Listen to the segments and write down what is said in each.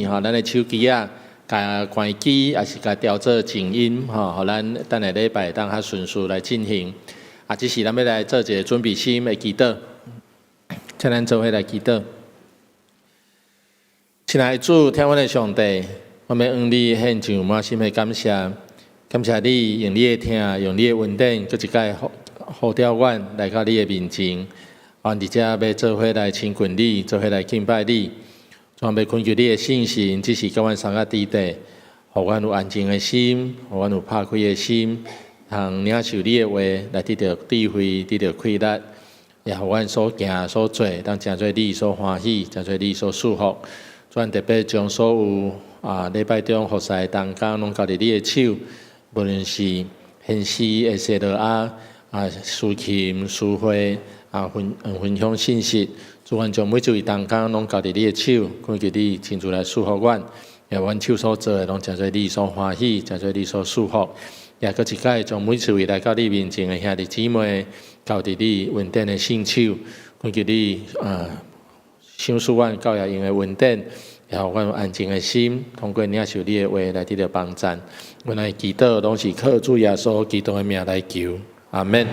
吼，咱的手機仔，共關機，抑是共調做靜音，吼，予咱等下禮拜會當較順序來進行。啊，這時咱欲來做一個準備心的祈禱，請咱做伙來祈禱。親愛的主，疼阮的上帝，我欲向你獻上滿心的感謝，感謝你用你的疼，用你的恩典，閣一擺呼召阮來到你的面前。阮佇遮欲做伙來親近你，做伙來敬拜你。主欲懇求你的聖神，這時佮阮相佮佇底，予阮有安靜的心，予阮有拍開的心，通領受你的話，來得著智慧，得著氣力，也予阮所行所做，當成做你所歡喜，成做你所祝福。主特別將所有禮拜中服侍的同工，攏交佇你的手，無論是獻詩的西羅亞司琴、司會分享信息。主阮將每一位同工攏交佇你的手，懇求你親自來祝福阮，也阮手所做的攏成做你所歡喜，成做你所祝福。也閣一擺將每一位來到你面前的兄弟姊妹，交佇你恩典的聖手，懇求你賞賜阮夠會用的恩典，也予阮有安靜的心，通過領受你的話來得著幫贊。阮的祈禱攏是靠主耶穌基督的名來求，阿們。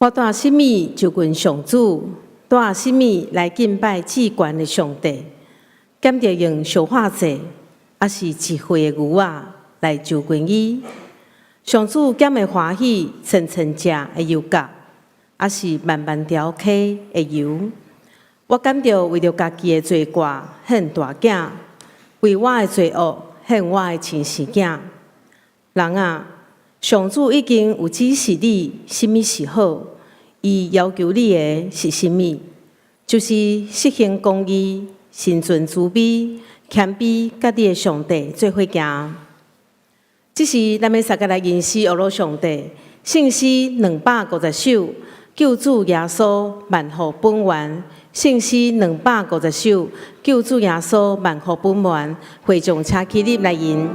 我帶啥物就近上主，帶啥物來敬拜至懸的上帝？敢著用燒化祭，抑是一歲的牛仔來就近伊？上主敢會歡喜千千隻的牛角，抑是萬萬條溪的油？我敢著為著家己的罪過獻大囝，為我的罪惡獻我的親生囝。人啊，上主已經有指示你啥物是好，伊要求你的是啥物？就是實行公義、心存慈悲、謙卑，佮你的上帝做伙行。這時咱欲相共來吟詩學樂上帝，聖詩250首，救主耶穌萬福本源。聖詩兩百五十首，救主耶穌萬福本源，會眾請起立來吟。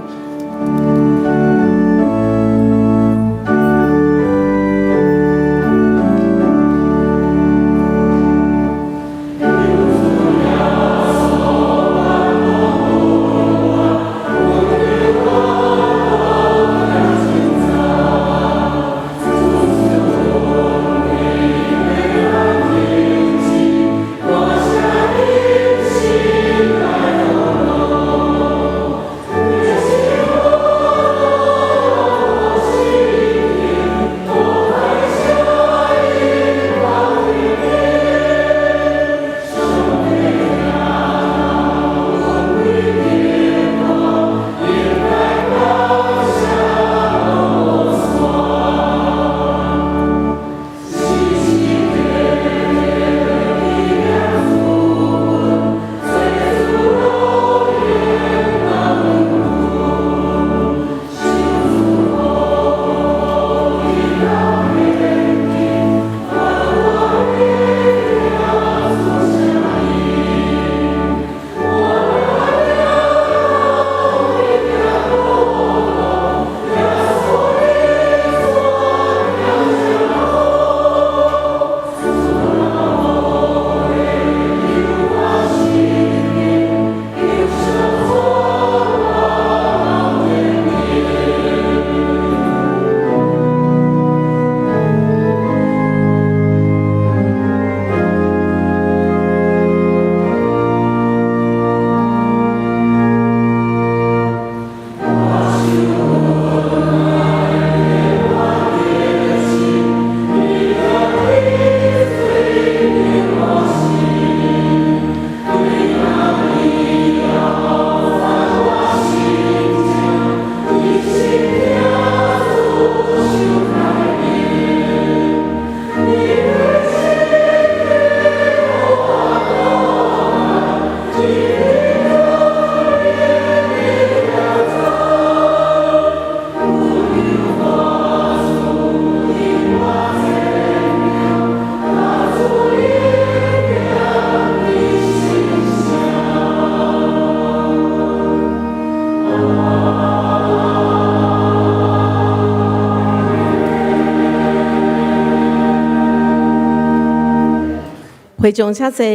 會眾請坐。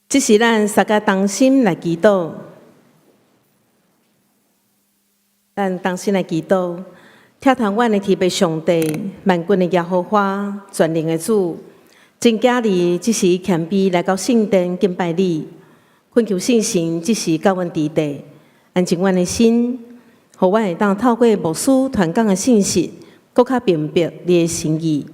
這時咱大家同心來祈禱，咱同心來祈禱，疼痛阮的天父上帝，萬軍的耶和華，全能的主，真囝兒這時謙卑來到聖殿敬拜你，懇求聖神這時佮阮佇地，安靜阮的心，予阮會當透過牧師傳講的信息，閣較明白你的心意。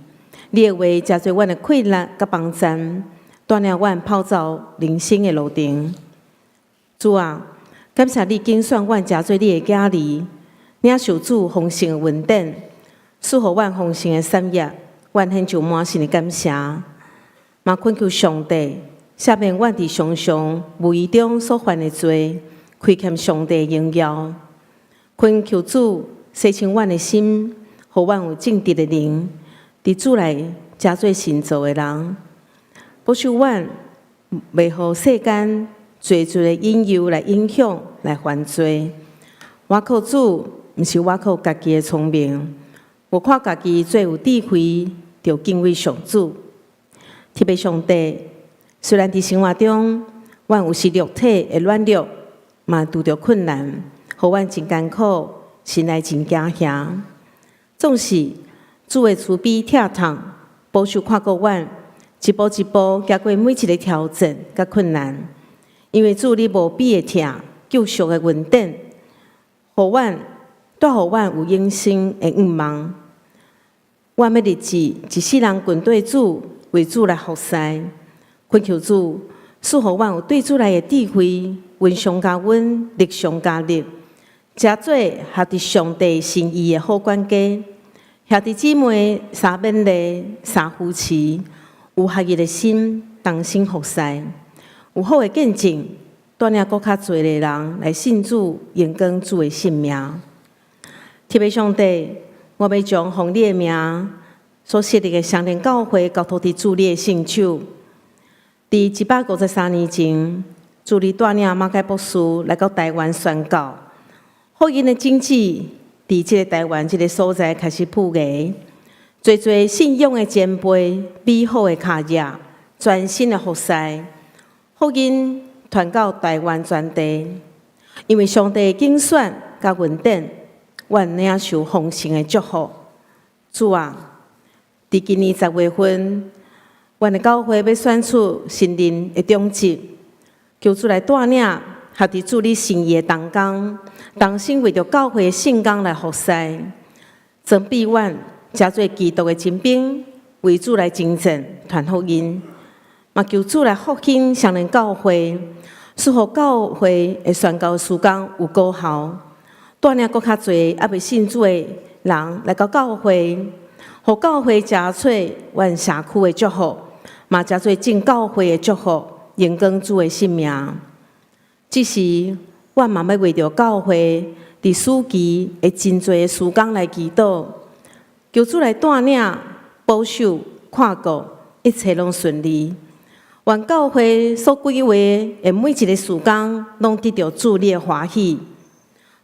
你的話誠濟阮的氣力佮幫贊，帶領阮跑走人生的路程。主啊，感謝你揀選阮成做你的囝兒，領受主豐盛的恩典，賜予阮豐盛的產業，阮獻上滿心的感謝。嘛懇求上帝赦免阮佇常常無意中所犯的罪，虧欠上帝的榮耀。懇求主洗清阮的心，予阮有正直的靈，佇主內成做新造的人。保守阮袂予世間濟濟的引誘來影響，來犯罪。倚靠主，毋是倚靠家己的聰明，無看家己最有智慧，著敬畏上主。特別上帝，雖然佇生活中，阮有時肉體會軟弱，嘛拄著困難，予阮真艱苦，心內真驚嚇。總是主的慈悲疼痛，保守看顧阮，一步一步行過每一个挑戰佮困難。因為主你無比的疼，救贖的恩典，予阮帶予阮有永生的願望。阮欲立志一世人跟綴主，為主來服侍，懇求主賜予阮有對主來的智慧，溫上加溫，力上加力，成做合佇上帝心意的好管家。兄弟姊妹相勉勵、相扶持，有合一的心，同心服侍，有好的見證，帶領閣較濟的人來信主，榮光主的聖名。天父上帝，我欲將奉你的名所設立的雙連教會交託佇主你的聖手。佇153年前，主你帶領馬偕博士來到台灣宣教，福音的種子佇這个台灣這个所在開始萌芽。濟濟信仰的前輩、美好的跤跡、專心的服侍，福音傳到台灣全地。因為上帝揀選佮恩典，阮領受豐盛的祝福。主啊，佇今年10月份，阮的教會欲選出新任的長執，求主來帶領，合佇主你心意的同工，同心為著教會的聖工來服侍，裝備阮，成做基督的精兵，為主來征戰，傳福音。嘛求主來復興雙連教會，賜予教會的宣教事工有果效，帶領閣較濟猶未信主的人來到教會，予教會成做阮社區的祝福，嘛成做眾教會的祝福，榮光主的聖名。這時，阮嘛欲為著教會佇暑期的真濟的事工來祈禱，求主來帶領、保守、看顧，一切攏順利。願教會所規劃的每一个事工，攏得著主你的歡喜。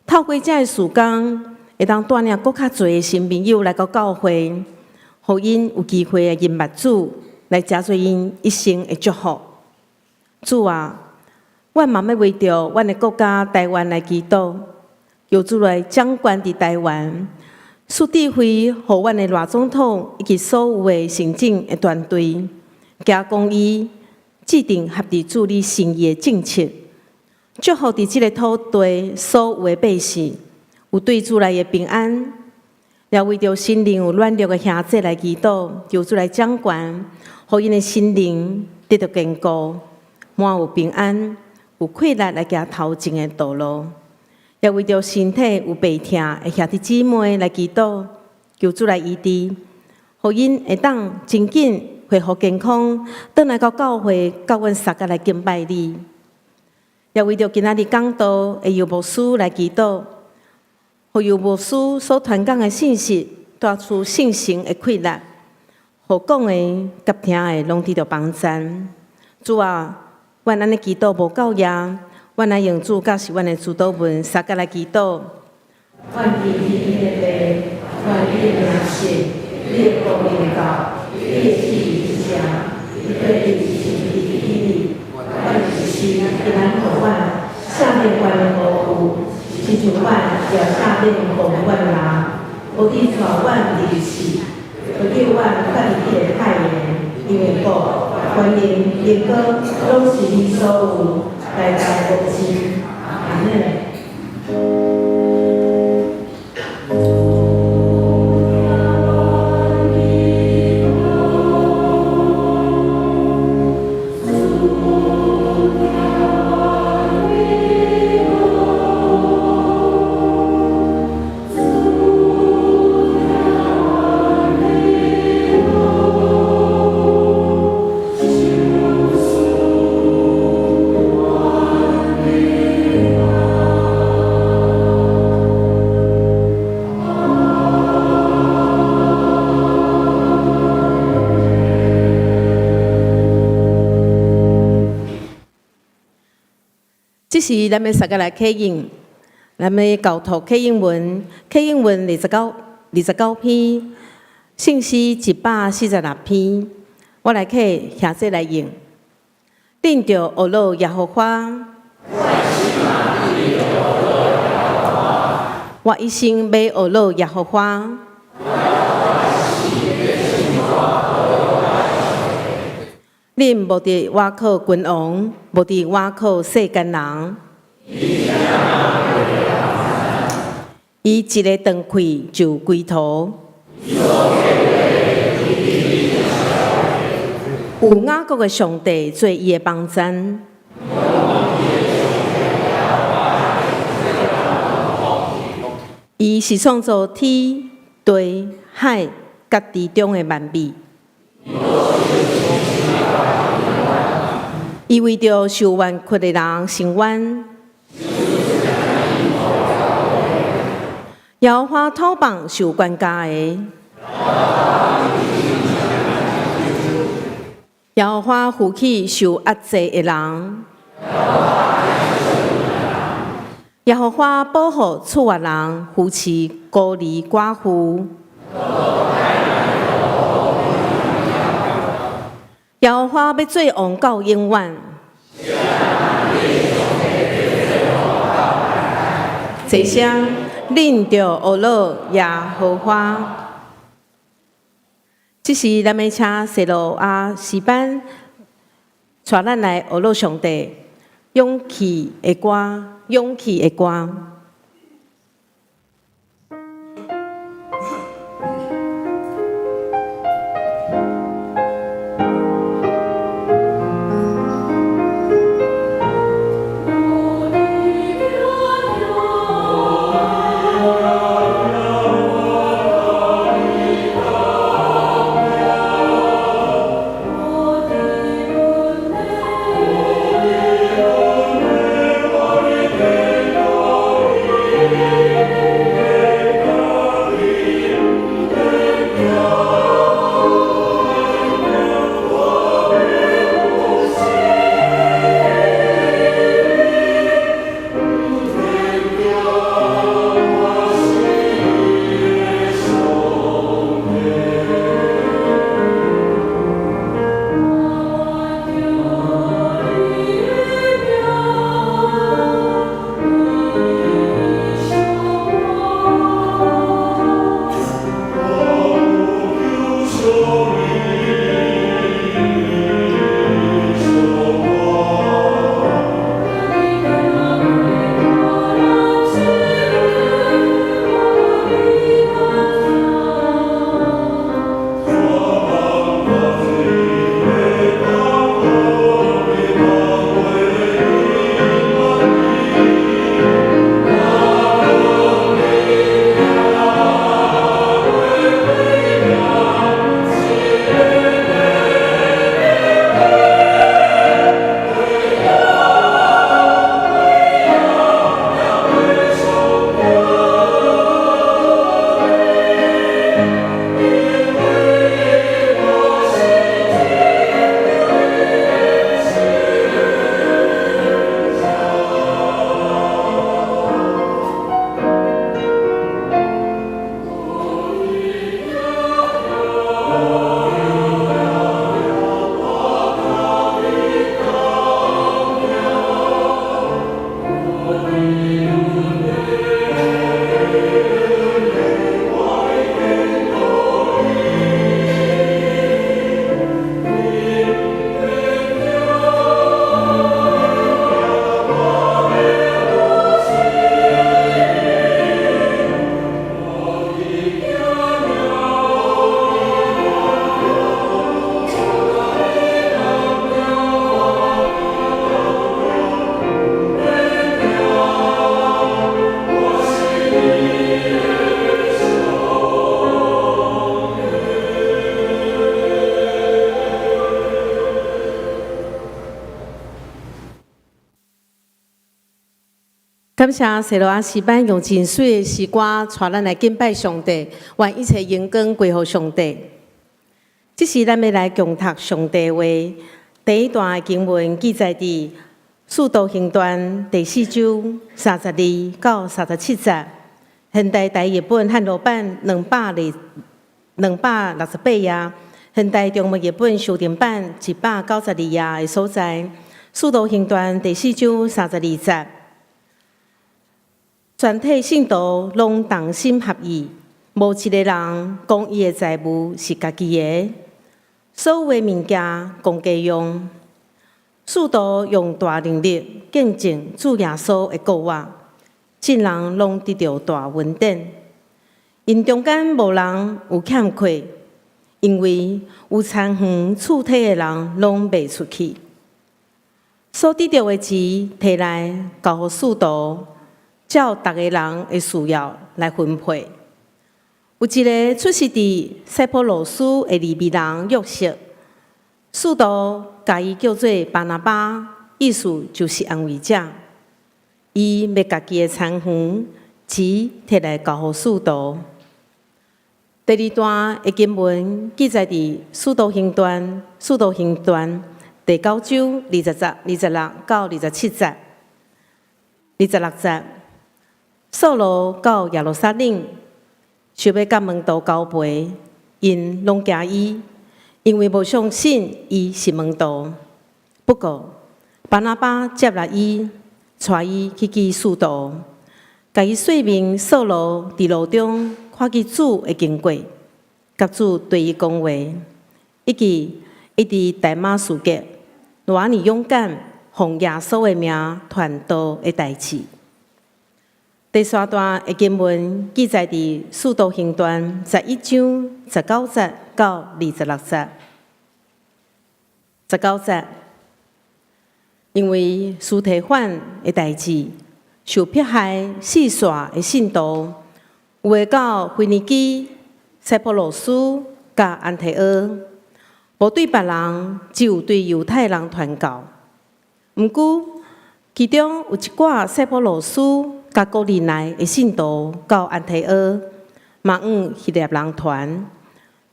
透過這个事工，會當帶領閣較濟的新朋友來到教會，予𪜶有機會來認捌主，來成做𪜶一生的祝福。主啊，阮嘛欲為著阮的國家台灣來祈禱，求主來掌權佇台灣，賜智慧予阮的賴總統以及所有的行政的團隊，行公義，制定合佇主你心意的政策，祝福佇這个土地所有的百姓有對主來的平安，也為著心靈有軟弱的兄弟來祈禱，求主來掌權，予𪜶的心靈得著堅固，滿有平安，有氣力來行頭前的道路。也為著身體有病痛的兄弟姊妹來祈禱，求主來醫治，予𪜶會當真緊恢復健康，轉來到教會，佮阮相佮來敬拜你。也為著今仔日講道的尤牧師來祈禱，予尤牧師所傳講的信息帶出聖神的氣力，予講的佮聽的攏得著幫贊。主啊，阮按呢祈禱無夠額，阮來用主教示阮的主禱文，相佮來祈禱。願歸你的父，願你的名聖，你的國臨到，你的旨意成，佇地是佇天裡。阮一時給咱予阮，赦免阮的辜負，親像阮也赦免辜負阮人，無致帶阮入試，卻救阮脫離彼个歹的，因為國、權能、榮光，攏是你所有，代代無盡。阿們。這時，咱欲相佮來啟應，咱欲交託啟應文，啟應文29篇，聖詩146篇，我來啟兄弟來應，恁著學樂耶和華。我一生欲學樂耶和華。恁無佇倚靠君王，無佇倚靠世間人。伊一个斷氣就歸塗。有雅各的上帝做伊的幫贊。伊是創造天地海佮其中的萬物。伊為著受冤屈的人伸冤。耶和華討放受關監的。耶和華扶起受壓制的人。耶和華保護厝內人，扶持孤兒寡婦。耶和華欲做王到永遠。齊聲，恁著學樂耶和華。這時，咱欲請西羅亞詩班帶咱來學樂上帝勇氣的歌，勇氣的歌。感謝西羅亞詩班用真媠的詩歌，帶咱來敬拜上帝，願一切榮光歸予上帝。這時，咱欲來共讀上帝話。第一段的經文記載佇《使徒行傳》第四章32到37節，現代台譯本漢羅版268頁，現代中文譯本修訂版192頁的所在，《使徒行傳》第四章32節。全體信徒攏同心合意，無一个人講伊的財物是家己的，所有的物件公家用。使徒用大能力見證主耶穌的復活，眾人攏得著大恩典。𪜶中間無人有欠缺，因為有田園厝體的人攏賣出去，所得著的錢提來交予使徒，照逐个人的需要來分配。有一个出世佇塞浦路斯的利未人約瑟，使徒共伊叫做巴拿巴，意思就是安慰者。伊賣家己的田園，錢提來交予使徒。第二段的經文記載佇《使徒行傳》，《使徒行傳》第九章20節、26到27節、26節。掃羅到耶路撒冷，想欲佮門徒交陪，𪜶攏驚伊，因為無相信伊是門徒。不過，巴拿巴接納伊，帶伊去見使徒，共伊說明掃羅佇路中看見主的經過，佮主對伊講話，以及伊佇大馬士革偌爾勇敢，奉耶穌的名傳道的代誌。第三段的經文記載佇《使徒行傳》11章19節到26節。19節，因為司提反的代誌，受迫害四散的信徒，有的到腓尼基、塞浦路斯、佮安提阿，無對別人，只有對猶太人傳教。毋過，其中有一寡塞浦路斯佮古利奈的信徒到安提阿，嘛向希臘人傳，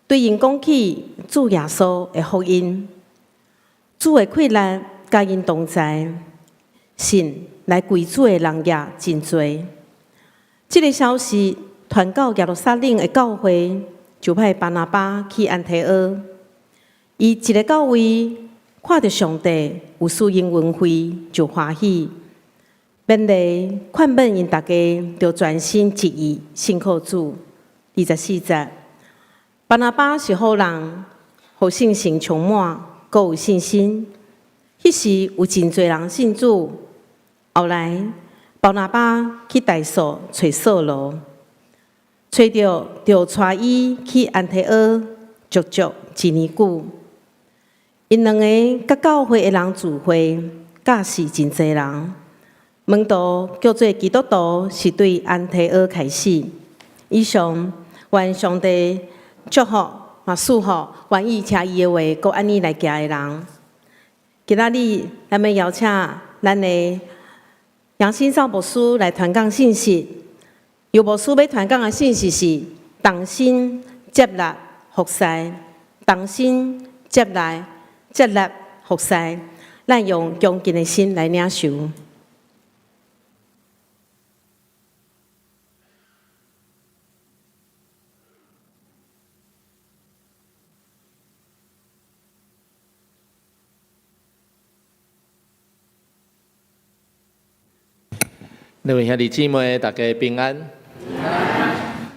對𪜶講起主耶穌的福音。主的氣力佮𪜶同在，信來歸主的人也真濟。這个消息傳到耶路撒冷的教會，就派巴拿巴去安提阿。伊一个到位，看著上帝有賜𪜶恩惠，就歡喜，勉勵勸勉𪜶逐家，著專心一意信靠主。24節，巴拿巴是好人，予聖神充滿，閣有信心。彼時有真濟人信主。後來，巴拿巴去大數揣掃羅，揣著就帶伊去安提阿，足足一年久。𪜶兩个佮教會的人聚會，教示真濟人。門徒叫做基督徒，是對安提阿開始。以上，願上帝祝福，嘛賜福，願意聽伊的話，閣按呢來行的人。今仔日，咱欲邀請咱的楊新少牧師來傳講信息。由牧師欲傳講的信息是同心接納服侍，同心接納服侍。咱用恭敬的心來領受。各位兄弟姊妹，大家平安。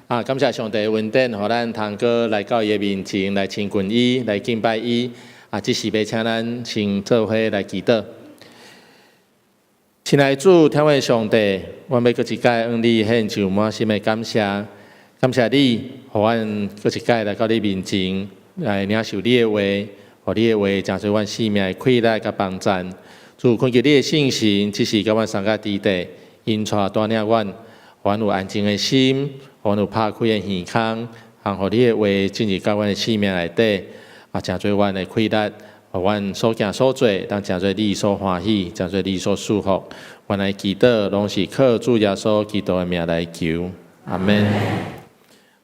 啊，感謝上帝的恩典，予咱通閣來到伊的面前，來親近伊，來敬拜伊。啊，這時欲請咱先做伙來祈禱。親愛的主，天父上帝，阮欲閣一擺向你獻上滿心的感謝，感謝你，予阮閣一擺來到你面前，來領受你的話，予你的話成做阮生命的氣力佮幫贊。主，懇求你的聖神，這時佮阮相佮佇底。引帶帶領阮，予阮有安靜的心，予阮有拍開的耳孔，通予你的話進入到阮的生命內底，啊，成做阮的氣力，予阮所行所做，當成做你所歡喜，成做你所祝福。阮來祈禱，攏是靠主耶穌基督的名來求，阿們。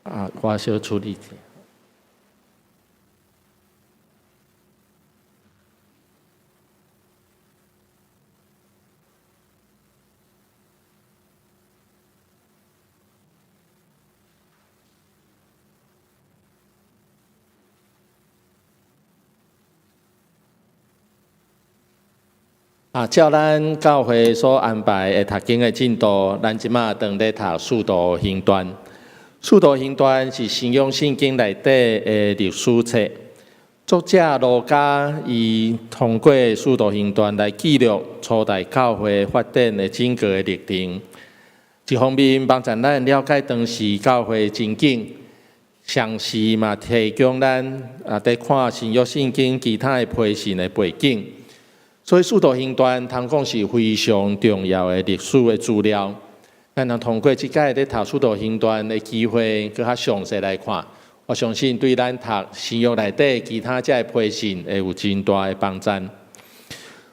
啊，我小處理。啊，照咱教會所安排的讀經的進度，咱這馬當咧讀《使徒行傳》。《使徒行傳》是新約聖經內底的歷史冊。作者路加伊通過《使徒行傳》來記錄初代教會發展的整個的歷程。一方面幫助咱了解當時教會情景，同時嘛提供咱啊，佇看新約聖經其他的批信的背景。所以《使徒行傳》通講是非常重要的歷史的資料。咱通通過這擺咧讀《使徒行傳》的機會，閣較詳細來看，我相信對咱讀新約內底其他這个批信會有真大的幫助。《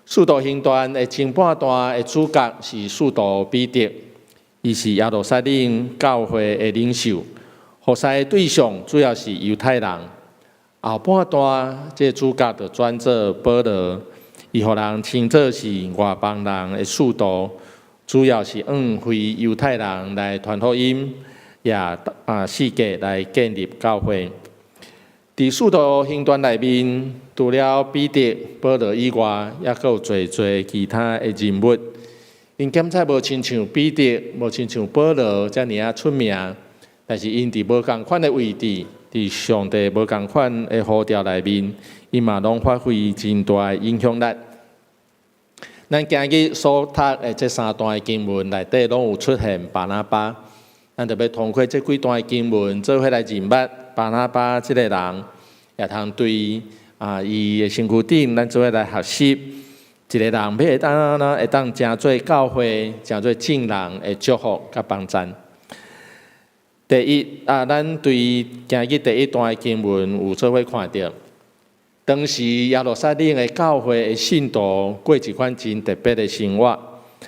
使徒行傳》的前半段的主角是使徒彼得，伊是耶路撒冷教會的領袖，服侍的對象主要是猶太人。後半段這个主角就轉做保羅，伊予人稱做是外邦人的使徒，主要是向非猶太人來傳福音，也啊四界來建立教會。佇《使徒行傳》內面，除了彼得、保羅以外，猶閣有濟濟其他的人物。𪜶檢查無親像彼得，無親像保羅遮爾仔出名，但是𪜶佇無仝款的位置，佇上帝無仝款的呼召內面，𪜶嘛攏發揮真大的影響力。咱今日所讀的這三段的經文內底，攏有出現巴拿巴。咱就欲通過這幾段的經文，做伙來認捌巴拿巴這个人，也通對啊伊的身軀頂，咱做伙來學習一個人欲會當按怎會當成做教會、成做眾人的祝福佮幫贊。第一啊，咱對今日第一段的經文有做伙看著，當時耶路撒冷的教會的信徒過一款真特別的生活，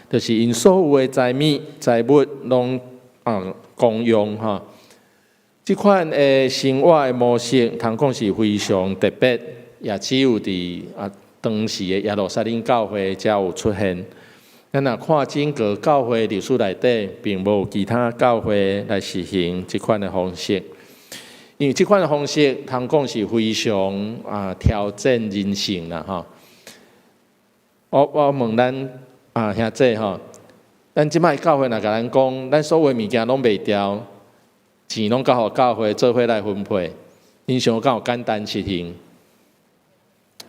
就是𪜶所有的財物、財物攏啊公用吼。這款的生活的模式，通講是非常特別，也只有佇啊當時的耶路撒冷教會才有出現。咱若看整個教會歷史內底，並無其他教會來實行這款的方式。因為這款的方式，通講是非常啊挑戰人性啦吼。我問咱啊兄弟吼，咱這擺教會若共咱講，咱所有的物件攏賣掉，錢攏交予教會做伙來分配，恁想敢有簡單實行？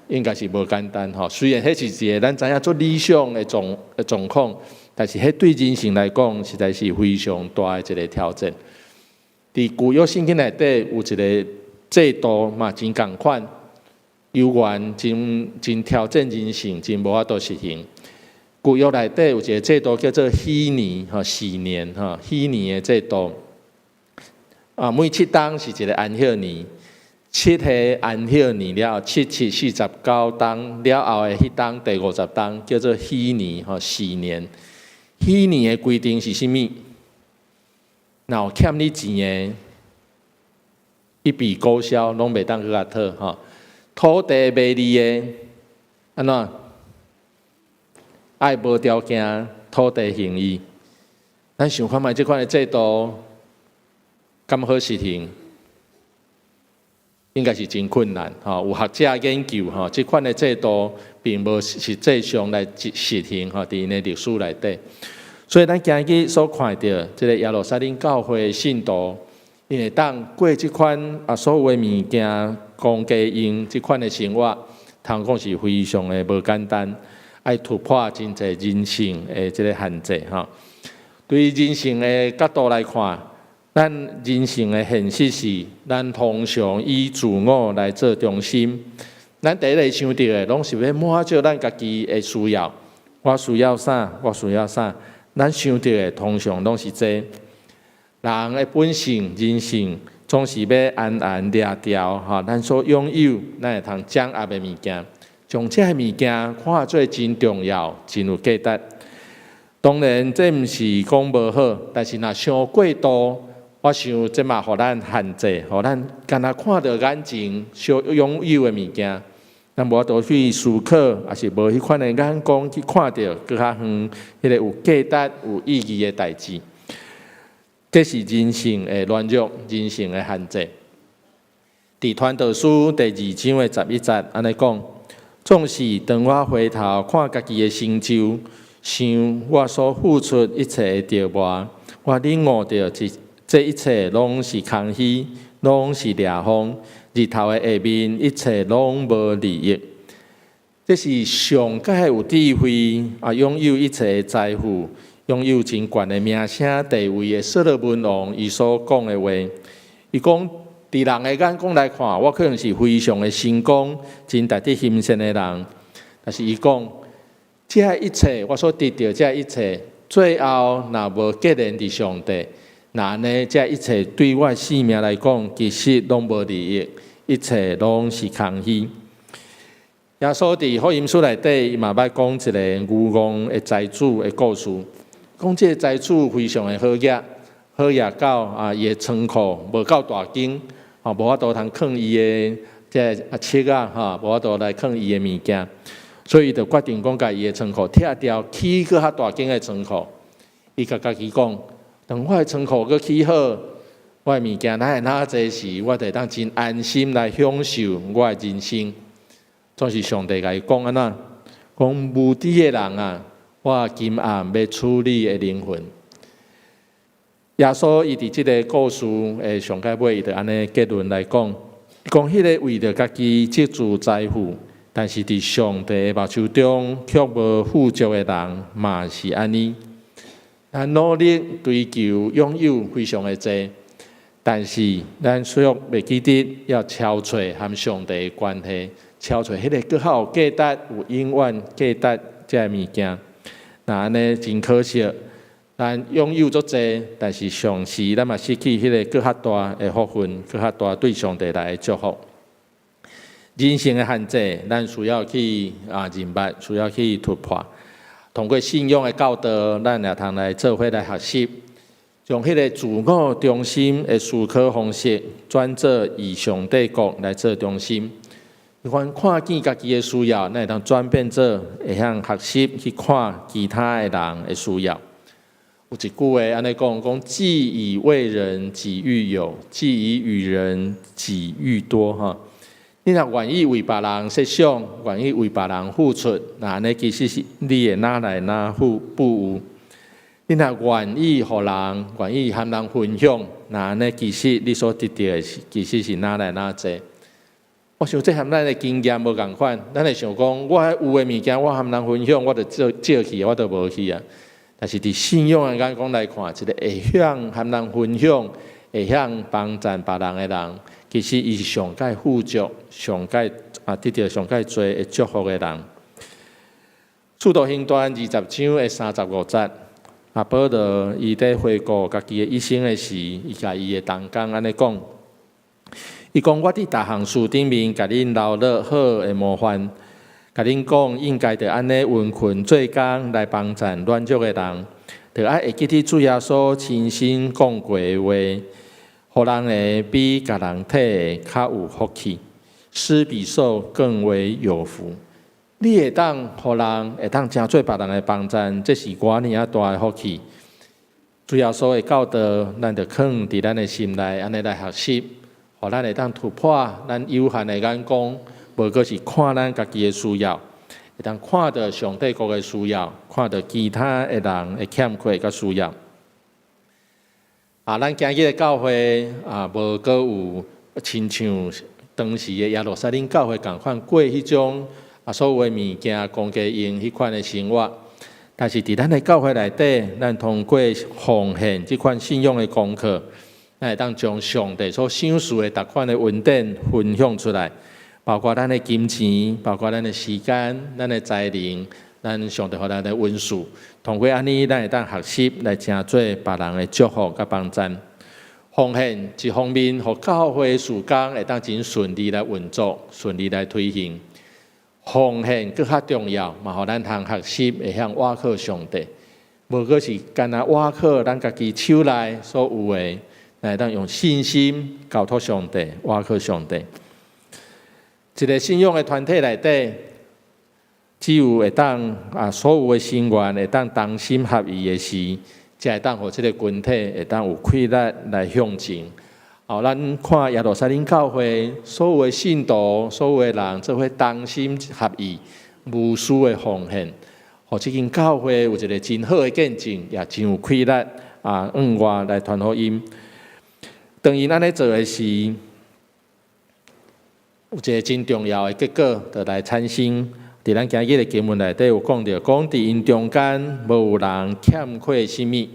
應該是無簡單吼。雖然彼是一个咱知影足理想的狀況，但是彼對人性來講，實在是非常大的一个挑戰。佇舊約聖經內底有一个制度嘛，真仝款，猶原真真挑戰人性，真無法度實行。舊約內底有一个制度叫做禧年吼，禧年吼，禧年的制度。啊，每7冬是一个安息年，七个安息年了後，七七49冬了後的彼冬第50冬叫做禧年吼，禧年。禧年的規定是啥物？若有欠你錢的，一筆勾銷，攏袂當閣共討吼。土地賣你的，按怎？愛無條件土地還伊。咱想看覓這款的制度，敢好實行？應該是真困難吼。有學者研究吼，這款的制度並無實際上來實行吼，佇𪜶的歷史內底。所以，咱今日所看著這个耶路撒冷教會的信徒，𪜶會當過這款啊所有的物件公家用這款的生活，通講是非常的無簡單，愛突破真濟人性的這个限制吼。對人性的角度來看，咱人性的現實是，咱通常以自我來做中心。咱第一个想著的，攏是欲滿足咱家己的需要。我需要啥？我需要啥？咱想著的通常攏是這。人的本性、人性總是欲安安掠牢吼，咱所擁有，咱會通掌握的物件，將這个物件看做真重要、真有價值。當然，這毋是講無好，但是若傷過度，我想這嘛予咱限制，予咱干焦看著眼前所擁有的物件，咱無法度去思考，抑是無彼款的眼光去看著閣較遠，彼个有價值、有意義的代誌。這是人性的軟弱，人性的限制。佇傳道書第二章的11節按呢講：總是當我回頭看家己的成就，想我所付出一切的著磨，我領悟著這一切攏是空虛，攏是掠風，日頭的下面一切攏無利益。這是上蓋有智慧啊，擁有一切的財富，擁有真懸的名聲地位的所羅門王，伊所講的話。伊講，佇人的眼光來看，我可能是非常的成功，真值得欣賞的人。但是伊講，這一切我所得著這一切，最後若無結連佇上帝，那按呢，這一切對我性命來講，其實攏無利益，一切攏是空虛。耶穌佇福音書內底，伊嘛捌講一個愚戇的財主的故事，講這個財主非常的好額，好額到啊，伊的倉庫無夠大間。吼，無法度通囥伊的這個粟仔，吼，無法度來囥伊的物件，所以伊就決定講，共伊的倉庫拆掉，起閣較大間的倉庫。伊共家己講，當我的倉庫閣起好，我的物件哪會哪濟時，我就會當真安心來享受我的人生。總是上帝共伊講按怎？講無知的人啊，我今暗欲取你的靈魂。耶穌伊佇這个故事的上蓋尾，伊就按呢結論來講，講彼个為著家己積聚財富，但是佇上帝的目睭中卻無富足的人，嘛是按呢。咱努力追求擁有非常的濟，但是咱卻袂記得要撨揣和上帝的關係，撨揣彼个閣較有價值、有永遠價值這个物件。若按呢真可惜。咱擁有足濟，但是同時咱嘛失去彼个閣較大的福分，閣較大對上帝來的祝福。人生的限制，咱需要去啊認捌，需要去突破。通過信仰的教導，咱也通來做伙來學習，將彼个自我中心的思考方式，轉做以上帝國來做中心。凡看見家己的需要，咱會當轉變做會曉學習去看其他的人的需要。有一句話按呢講，講既以為人，己愈有；既以與人，己愈多。哈，你若願意為別人設想，願意為別人付出，那按呢其實是你會愈來愈富富有。你若願意予人，願意和人分享，那按呢其實你所得著的是，其實是愈來愈濟。我想這和咱的經驗無仝款，咱會想講，我有的物件，我和人分享，我就少少去，我就無去啊。但是佇信仰的眼光來看，一个會曉和人分享、會曉幫贊別人的人，其實伊是上蓋富足、上蓋啊得著上蓋濟的祝福的人。使徒行傳20章的35節，啊，保羅伊佇回顧家己的一生的時，伊共伊的同工按呢講，伊講我佇逐項事頂面，共恁留落好的模範。共恁講，應該著按呢殷勤做工來幫贊軟弱的人，著愛會記得主耶穌親身講過的話，予人的比共人提的較有福氣，施比受更為有福。你會當予人，會當成做別人的幫贊，這是偌爾仔大的福氣。主耶穌的教導，咱著囥佇咱的心內，按呢來學習，予咱會當突破咱有限的眼光。無閣是看咱家己的需要，會當看著上帝國的需要，看著其他的人的欠缺佮需要。啊，咱今日的教會啊，無閣有親像當時的耶路撒冷教會仝款過彼種啊所有的物件公家用彼款的生活。但是佇咱的教會內底，咱通過奉獻這款信仰的功課，咱會當將上帝所賞賜的逐款的恩典分享出來。包括咱的金錢，包括咱的時間、咱的才能，咱上帝予咱的恩賜，通過按呢，咱會當學習來成做別人的祝福佮幫贊。奉獻一方面，予教會事工會當真順利來運作，順利來推行。奉獻閣較重要，嘛予咱通學習會曉倚靠上帝。無閣是干焦倚靠咱家己手內所有的，會當用信心交託上帝，倚靠上帝。一个信仰的團體內底，只有會當啊，所有的成員會當同心合意的時，才會當予這个群體會當有氣力來向前。哦，咱看耶路撒冷教會所有的信徒、所有的人，做伙同心合意、無私的奉獻，予這間教會有一個真好的見證，也真有氣力啊，向外來傳福音。當𪜶按呢做的時，有一個真重要的結果，就來產生。佇咱今日的經文內底有講著，講佇𪜶中間無有人欠缺啥物。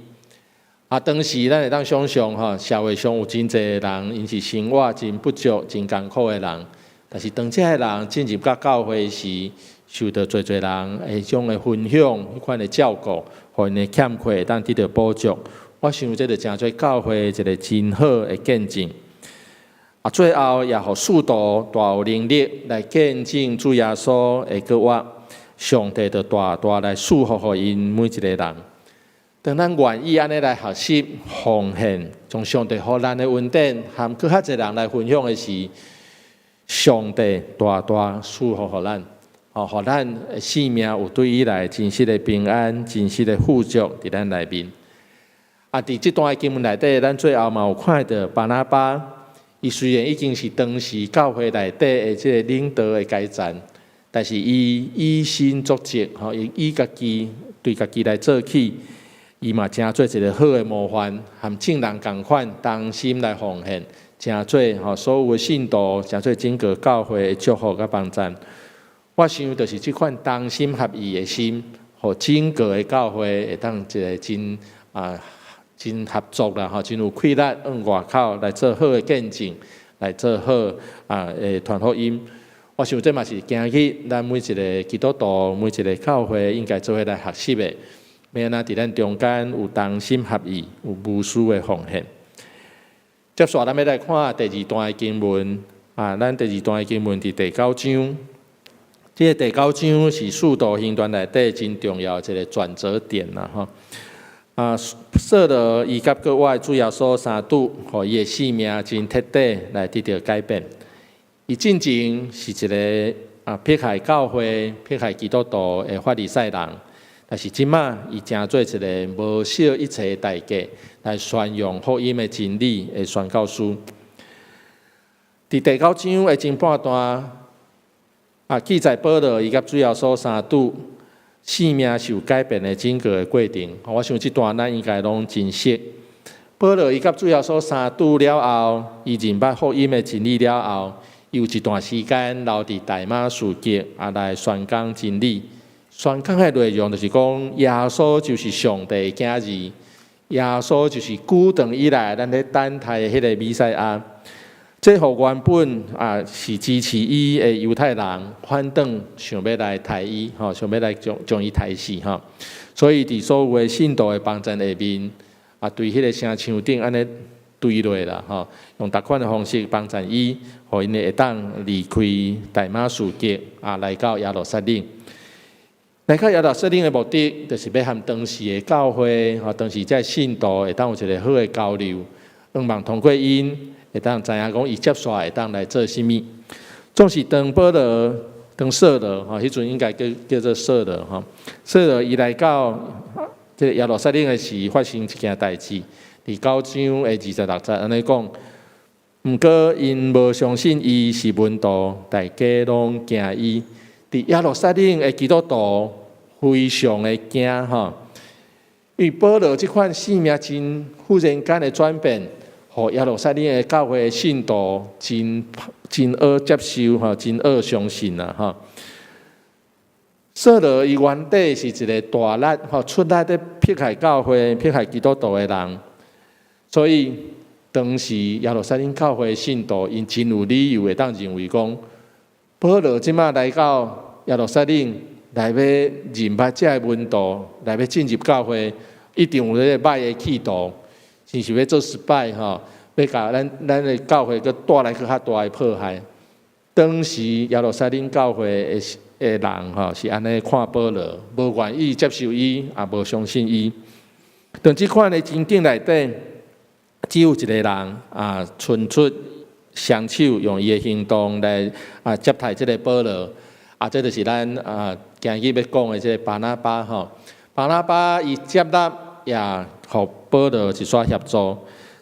啊，當時咱會當想像吼，社會上有真濟人，𪜶是生活真不足、真艱苦的人。但是當這个人進入到教會時，受到濟濟人彼種的分享、彼款的照顧，予𪜶的欠缺會當得著補足。我想這就成做教會一個真好的見證。啊，最後也予使徒大有能力來見證主耶穌的復活，上帝就大大來賜福予𪜶每一個人。當咱願意按呢來學習奉獻，將上帝予咱的恩典，和閣較濟人來分享的時，上帝大大賜福予咱，哦，予咱的生命有對以來真實的平安、真實的富足佇咱內面。啊，佇這段經文內底，咱最後嘛有看著巴拿巴，伊雖然已經是當時教會內底的這個領導的階層，但是伊以身作則，吼，伊以家己對家己來做起。伊嘛成做一個好的模範，和眾人仝款同心來奉獻，成做吼所有的信徒，成做整個教會的祝福佮幫贊。我想就是這款同心合意的心，予整個的教會會當一個真啊真合作啦，吼，真有氣力向外口來做好的見證，來做好啊的傳福音。我想這嘛是今日咱每一個基督徒、每一個教會應該做伙來學習的。欲按怎佇咱中間有同心合意、有無私的奉獻。接續咱欲來看第二段的經文啊，咱第二段的經文佇第九章。這个第九章是使徒行傳內底真重要的一個轉折點啦，吼。啊，掃羅伊佮閣活的主耶穌相拄，予伊的生命真徹底來得著改變。伊進前是一個啊迫害教會、迫害基督徒的法利賽人。但是這馬，伊成做一個無惜一切代價來宣揚福音的真理的宣教師。佇第九章的前半段，啊，記載保羅伊佮主耶穌相拄，生命受改變的整個的過程。我想這段咱應該攏真熟。保羅伊佮主耶穌相拄了後，伊認捌福音的真理了後，伊有一段時間留佇大馬士革啊來宣講真理。宣講的內容就是講，耶穌就是上帝的囝兒，耶穌就是古長以來咱咧等待的彼個彌賽亞。這予原本啊是支持伊的猶太人反轉想欲來刣伊，吼，想欲來將將伊刣死，吼。所以佇所有的信徒的幫贊下面，啊，對彼個城牆頂按呢墜落啦，吼，用逐款的方式幫贊伊，予𪜶會當離開大馬士革啊，來到耶路撒冷。來到耶路撒冷的目的，就是欲和當時的教會，吼，當時這信徒會當有一個好的交流，向望通過𪜶會當知影講，伊接續會當來做啥物。總是當保羅、當掃羅，吼，彼陣應該叫叫做掃羅，吼。掃羅伊來到這个耶路撒冷的時，發生一件代誌。佇九章的26節按呢講，毋過𪜶無相信伊是門徒，大家攏驚伊。佇耶路撒冷的基督徒非常的驚吼，因為保羅這款生命真忽然間的轉變，予耶路撒冷的教會信徒真真惡接受吼，真惡相信啦吼。掃羅伊原底是一個大力吼出力咧迫害教會、迫害基督徒的人，所以當時耶路撒冷教會信徒𪜶真有理由會當認為講，保羅這馬來到耶路撒冷來欲認捌這个門徒，來欲進入教會，一定有彼個歹的企圖，是想欲做失敗吼，欲共咱咱的教會閣帶來閣較大的迫害。當時耶路撒冷教會的的人吼是按呢看保羅，無願意接受伊，也無相信伊。當這款的情景內底，只有一個人啊，伸出雙手，用伊的行動來啊接待這个保羅。啊，這就是咱啊今日欲講的這个巴拿巴吼。巴拿巴伊接納也予保羅一撮協助。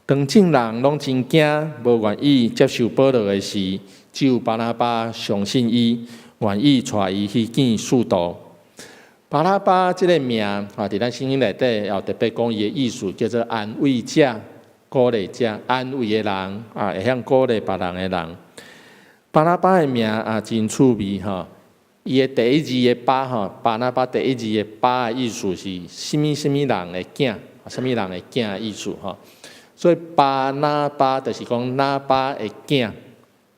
當眾人攏真驚，無願意接受保羅的時，只有巴拿巴相信伊，願意帶伊去見使徒。巴拿巴這个名啊，佇咱聖經內底有特別講伊的意思，叫做安慰者、鼓勵者、安慰的人啊，會曉鼓勵別人的人。巴拿巴的名啊，真趣味吼。伊的第一字的巴吼，巴拿巴第一字的巴的意思是啥物啥物人的囝，啥物人的囝的意思吼。所以巴拿巴就是講拿巴的囝，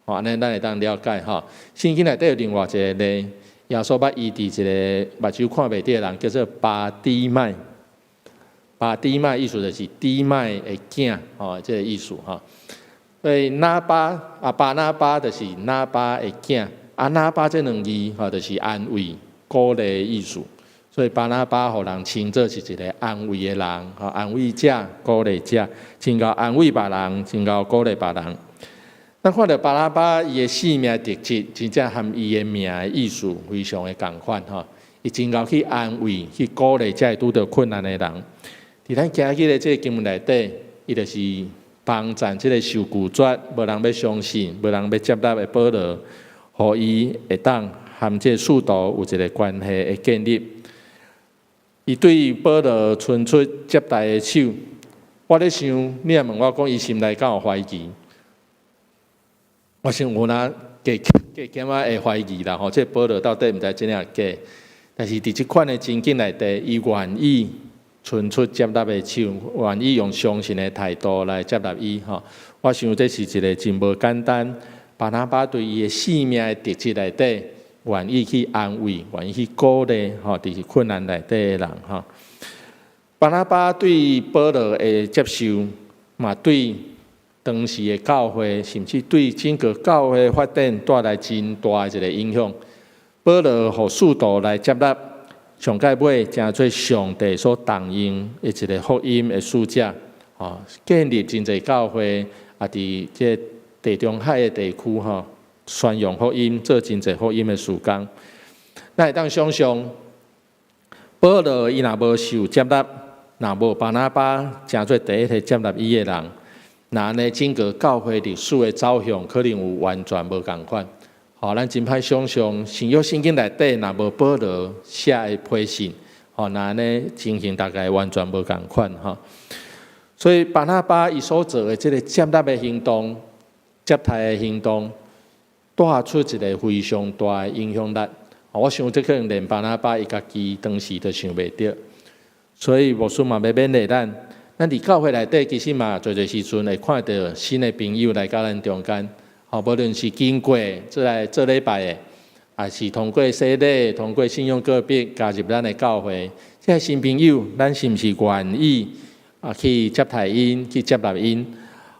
吼，按呢咱會當了解吼。聖經內底有另外一个例，耶穌捌醫治一个目睭看袂著的人，叫做巴底買。巴底買意思就是底買的囝，吼，這个意思吼。所以拿巴啊，巴拿巴就是拿巴的囝，啊，拿巴這兩字吼，就是安慰、鼓勵的意思。所以巴拿巴予人稱做是一个安慰的人，吼，安慰者、鼓勵者，真𠢕安慰別人，真𠢕鼓勵別人。咱看著巴拿巴伊的生命特質，真正和伊的名的意思非常的仝款吼。伊真𠢕去安慰、去鼓勵這个拄著困難的人。佇咱今日的這个經文內底，伊就是幫贊這个受拒絕、無人欲相信、無人欲接納的保羅，予伊會當和這个使徒有一个關係的建立。伊對保羅伸出接待的手，我咧想，你若問我講，伊心內敢有懷疑？我想有哪加加減仔會懷疑啦吼，這個保羅到底毋知真抑假？但是佇這款的情景內底，伊願意伸出接納的手，願意用相信的態度來接納伊吼。我想這是一个真無簡單。巴拿巴對伊的生命的特質內底，願意去安慰，願意去鼓勵吼，佇困難內底的人吼。巴拿巴對保羅的接受，嘛對當時的教會，甚至對整個教會發展帶來真大的一个影響。保羅予使徒來接納，上蓋尾成做上帝所重用的一个福音的使者，吼，建立真濟教會，啊，佇這地中海的地區吼，宣揚福音，做真濟福音的事工。咱會當想像，保羅伊若無受接納，若無巴拿巴成做第一个接納伊的人，那按呢整個教會歷史的走向可能有完全無仝款。吼，咱真歹想像，新約聖經內底若無保羅寫的批信，吼，那按呢情形大概完全無仝款吼。所以巴拿巴伊所做的這个接納的行動、接待的行動，帶出一个非常大的影響力。我想這可能連巴拿巴伊家己當時都想袂著。所以牧師嘛欲勉勵咱，咱佇教會內底其實嘛，濟濟時陣會看著新的朋友來到咱中間。吼，無論是經過做來做禮拜的，抑是通過洗禮、通過信仰告白加入咱的教會，這个新朋友，咱是毋是願意啊去接待𪜶，去接納𪜶，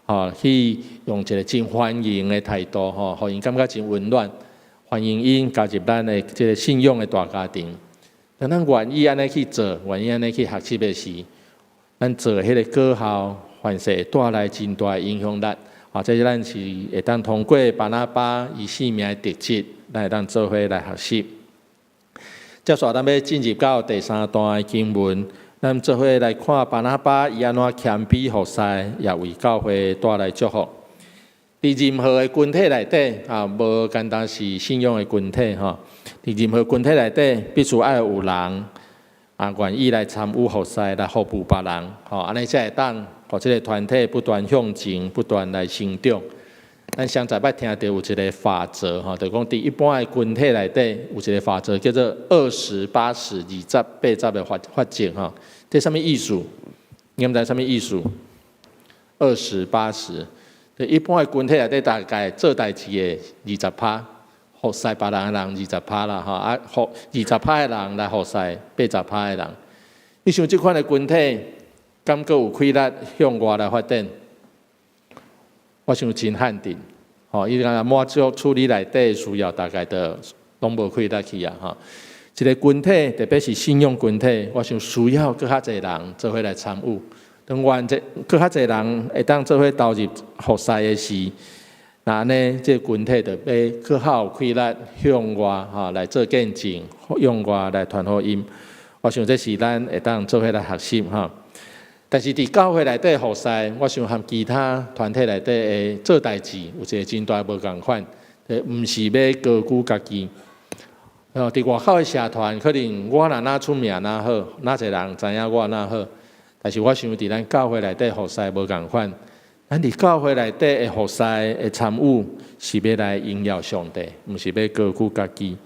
吼，去用一个真歡迎的態度，吼，予𪜶感覺真溫暖，歡迎𪜶加入咱的這个信仰的大家庭。當咱願意按呢去做，願意按呢去學習的時，咱做彼个果效，凡勢會帶來真大的影響力。啊，這是咱是會當通過巴拿巴伊生命的特質，咱會當做伙來學習。接續咱欲進入到第三段的經文，咱做伙來看巴拿巴伊按怎謙卑服侍，也為教會帶來祝福。佇任何的群體內底，啊，無單單是信仰的群體吼。佇任何群體內底，必須愛有人啊願意來參與服侍，來服務別人，吼，按呢才會當予這个團體不斷向前，不斷來成長。咱上載捌聽著有一个法則，吼，就講佇一般的群體內底有一个法則，叫做二十八十二十八十的法則，吼。這啥物意思？你毋知啥物意思？二十八十，一般的群體內底大概做代誌的二十趴，服侍別人的人二十趴啦，吼啊，服二十趴的人來服侍八十趴的人。你想這款的群體，敢閣有氣力向外來發展？我想真罕見，吼！伊若滿足處理內底的需要，大概就攏無氣力去啊，吼！一个群體，特別是信仰群體，我想需要閣較濟人做伙來參與。當願這閣較濟人會當做伙投入服侍的時，那按呢，這个群體就欲閣較有氣力向外吼來做見證，向外來傳福音。我想這是咱會當做伙來學習吼。但是佇教會內底服侍，我想和其他團體內底的做代誌有一個真大無仝款，毋是欲高舉家己。哦，佇外口的社團，可能我若若出名若好，若濟人知影我若好。但是我想佇咱教會內底服侍無仝款，咱佇教會內底的服侍的參與，是欲來榮耀上帝，毋是欲高舉家己。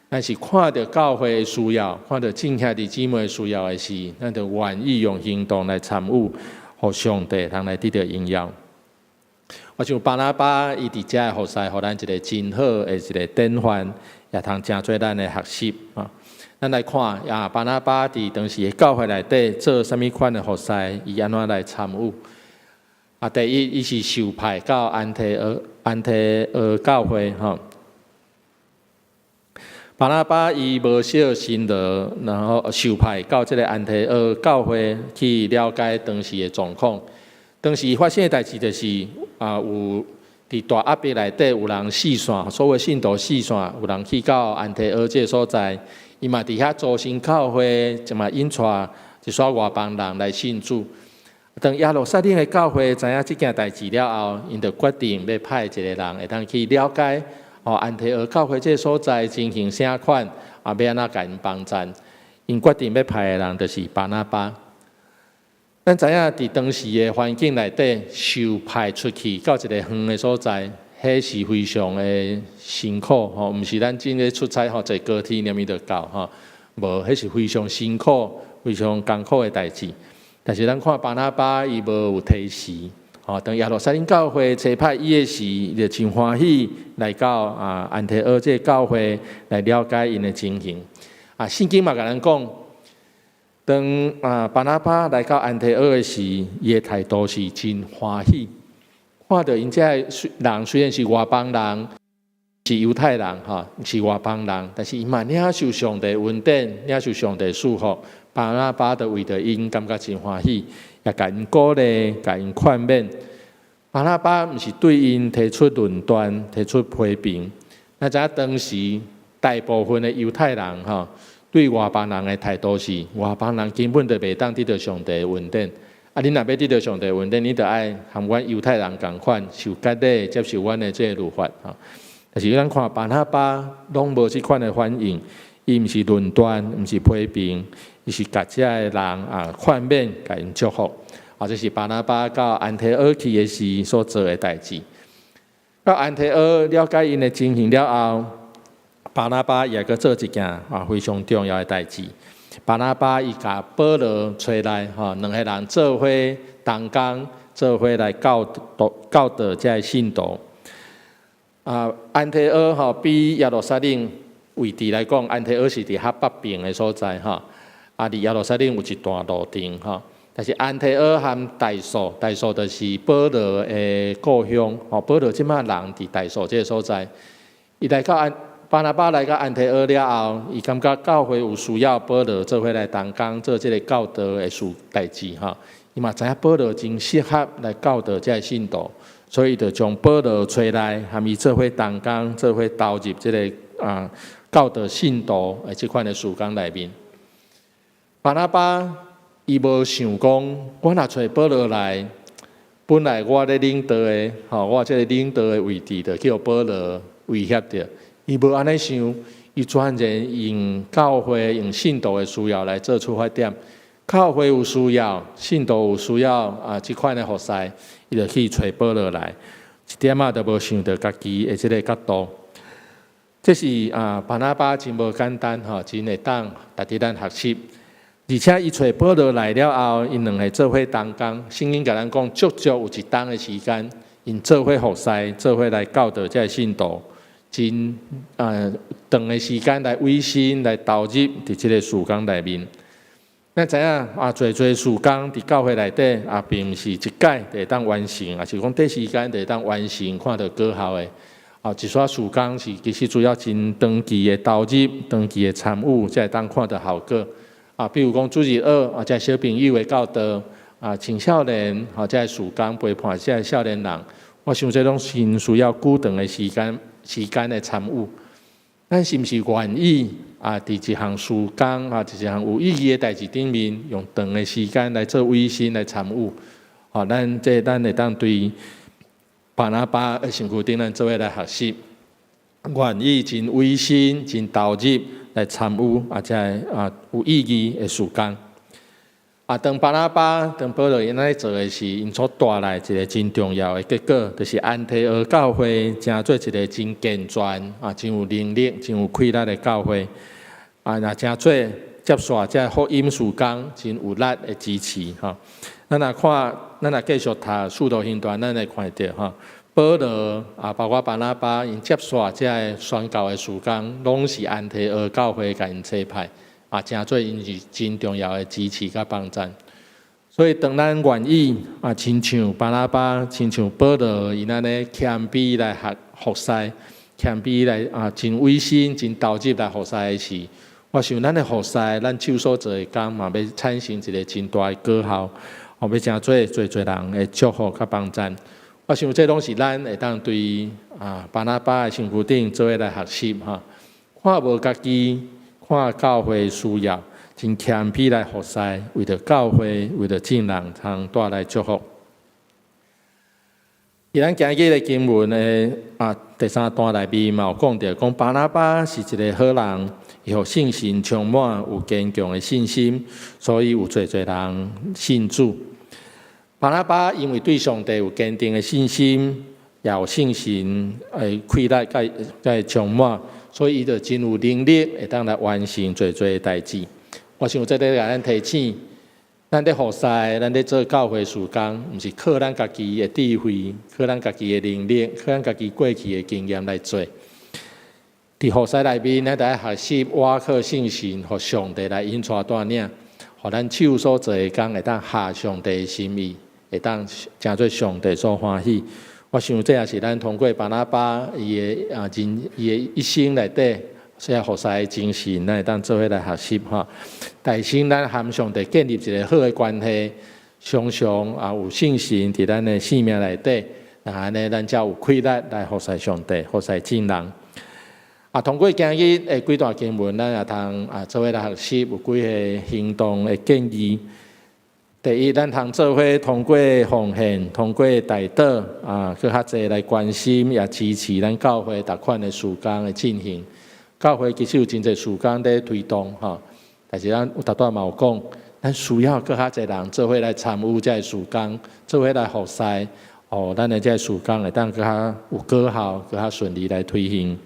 咱是看著教會的需要，看著眾兄弟姊妹的需要的時，咱就願意用行動來參與，予上帝通來得著榮耀。我想巴拿巴伊佇遮的服侍，予咱一個真好的一個典範，也通成做咱的學習啊。咱來看啊，巴拿巴佇當時的教會內底做啥物款的服侍，伊按怎來參與？啊，第一，伊是受派到安提阿教會吼。巴拿巴伊無少辛勞，然後受派到這個安提阿教會去了解當時的狀況。當時發生的代誌就是啊，有佇大壓迫內底有人四散，所謂信徒四散，有人去到安提阿這个所在，伊嘛佇遐組成教會，就嘛引帶一撮外邦人來信主。當耶路撒冷的教會知影這件代誌了後，𪜶就決定欲派一個人會當去了解哦安提阿教會這个所在情形啥款，啊，欲按怎共𪜶幫贊。𪜶決定欲派的人就是巴拿巴。咱知影佇當時的環境內底，受派出去到一個遠的所在，彼是非常的辛苦吼，毋是咱今日出差吼坐高鐵爾爾就到吼，無，彼是非常辛苦、非常艱苦的代誌。但是咱看巴拿巴伊無有推辭，吼，當耶路撒冷教會差派伊的時，伊就真歡喜來到啊安提阿這个教會來了解𪜶的情形。啊，聖經嘛共咱講，當啊巴拿巴來到安提阿的時，伊的態度是真歡喜。看著𪜶這个人雖然是外邦人，是猶太人吼，是外邦人，但是伊嘛領受上帝恩典，領受上帝祝福。巴拿巴就為著𪜶感覺真歡喜，也共𪜶鼓勵，共𪜶勸勉。巴拿巴毋是對𪜶提出論斷、提出批評。咱知影當時大部分的猶太人吼，對外邦人的態度是，外邦人根本就袂當得著上帝的恩典。啊，你若欲得著上帝恩典，你著愛和阮猶太人仝款，受割禮，接受阮的這个律法。吼，但是咱看巴拿巴攏無這款的反應，伊毋是論斷，毋是批評，伊是共這个人啊勸勉，共𪜶祝福。啊，這是巴拿巴到安提阿去的時所做的代誌。到安提阿了解𪜶的情形了後，巴拿巴也閣做一件啊非常重要的代誌。巴拿巴伊共保羅揣來，吼，兩个人做伙同工，做伙來教導這个信徒。啊，安提阿吼比耶路撒冷位置來講，安提阿是佇較北邊的所在吼，啊，離耶路撒冷有一段路程吼。但是安提阿和大數，大數就是保羅的故鄉，吼，保羅這擺人佇大數這个所在，伊來到安巴拿巴來到安提阿了後，伊感覺教會有需要保羅做伙來同工做這个教導的事代誌吼。伊嘛知影保羅真適合來教導這个信徒，所以就將保羅揣來，和伊做伙同工，做伙投入這个啊教導信徒的這款的事工內面。巴拿巴伊無想講，我若揣保羅來，本來我咧領導的，吼，我這个領導的位置就叫保羅威脅著。伊無按呢想，伊全然用教會、用信徒的需要來做出發點。教會有需要，信徒有需要啊，這款的服侍，伊就去揣保羅來，一點仔都無想著家己的這个角度。這是啊，巴拿巴真無簡單吼，真會當值得咱學習。而且伊揣保羅來了後，𪜶兩个做伙同工，聖經共咱講，足足有一冬的時間，𪜶做伙服侍，做伙來教導這个信徒，真啊長的時間來委身來投入佇這个事工內面。咱知影啊，濟濟事工佇教會內底啊，並毋是一擺就會當完成，抑是講短時間就會當完成，看著果效的。啊，一撮事工是其實需要真長期的投入、長期的參與，才會當看著效果。啊，比如講主日學啊，這小朋友的教導啊，青少年吼，這事工陪伴這少年人，我想這攏真需要久長的時間、時間的參與。咱是毋是願意啊？佇一項事工啊，一項有意義的代誌頂面，用長的時間來做委身來參與？吼，咱這咱會當對巴拿巴的身軀頂，咱做伙來學習，願意真委身、真投入來參與啊，這个啊有意義的事工。啊，當巴拿巴、當保羅𪜶按呢做的時，𪜶所帶來一个真重要的結果，就是安提阿教會成做一个真健全、啊，真有能力、真有氣力的教會。啊，若成做接續這福音事工真有力的支持吼。咱若看，咱若繼續讀《使徒行傳》，咱會看著吼，保羅啊，包括巴拿巴，𪜶接續這个宣教的事工，攏是安提阿教會共𪜶差派。啊，成做𪜶是真重要的支持佮幫贊。所以，當咱願意啊，親像巴拿巴、親像保羅，𪜶按呢謙卑來學服侍，謙卑來啊，真委身、真投入來服侍的時，我想咱的服侍，咱手所做的工嘛，欲產生一个真大的果效，予欲成做濟濟人的祝福佮幫贊。我想這攏是咱會當對啊巴拿巴的身軀頂做伙來學習吼，看無家己。看教會需要，真謙卑來服侍，為著教會，為著眾人，通帶來祝福。佇咱今日的經文的啊第三段內面嘛有講著，講巴拿巴是一个好人，伊予聖神充滿，有堅強的信心，所以有濟濟人信主。巴拿巴因為對上帝有堅定的信心，也有聖神的氣力共伊充滿。所以伊就真有能力，會當來完成濟濟的代誌。我想這咧共咱提醒，咱咧服侍，咱咧做教會事工，毋是靠咱家己的智慧，靠咱家己的能力，靠咱家己過去的經驗來做。佇服侍內面，咱著愛學習倚靠聖神，予上帝來引帶帶領，予咱手所做的工會當合上帝的心意，會當成做上帝所歡喜。我想這也是咱通過巴拿巴伊的啊人伊的一生內底，這服侍的精神，咱會當做伙來學習吼。提升咱和上帝建立一个好的關係，常常啊有聖神佇咱的生命內底，那按呢咱才有氣力來服侍上帝，服侍眾人。啊，通過今日的幾段經文，咱也通啊做伙來學習有幾个行動的建議。第一，咱通做伙通過奉獻、通過代禱啊，閣較濟來關心也支持咱教會逐款的事工的進行。教會其實有真濟事工佇推動吼，但是咱有拄才嘛有講，咱需要閣較濟人做伙來參與這个事工，做伙來服侍，予咱的這个事工會當閣較有果效，閣較順利來推行。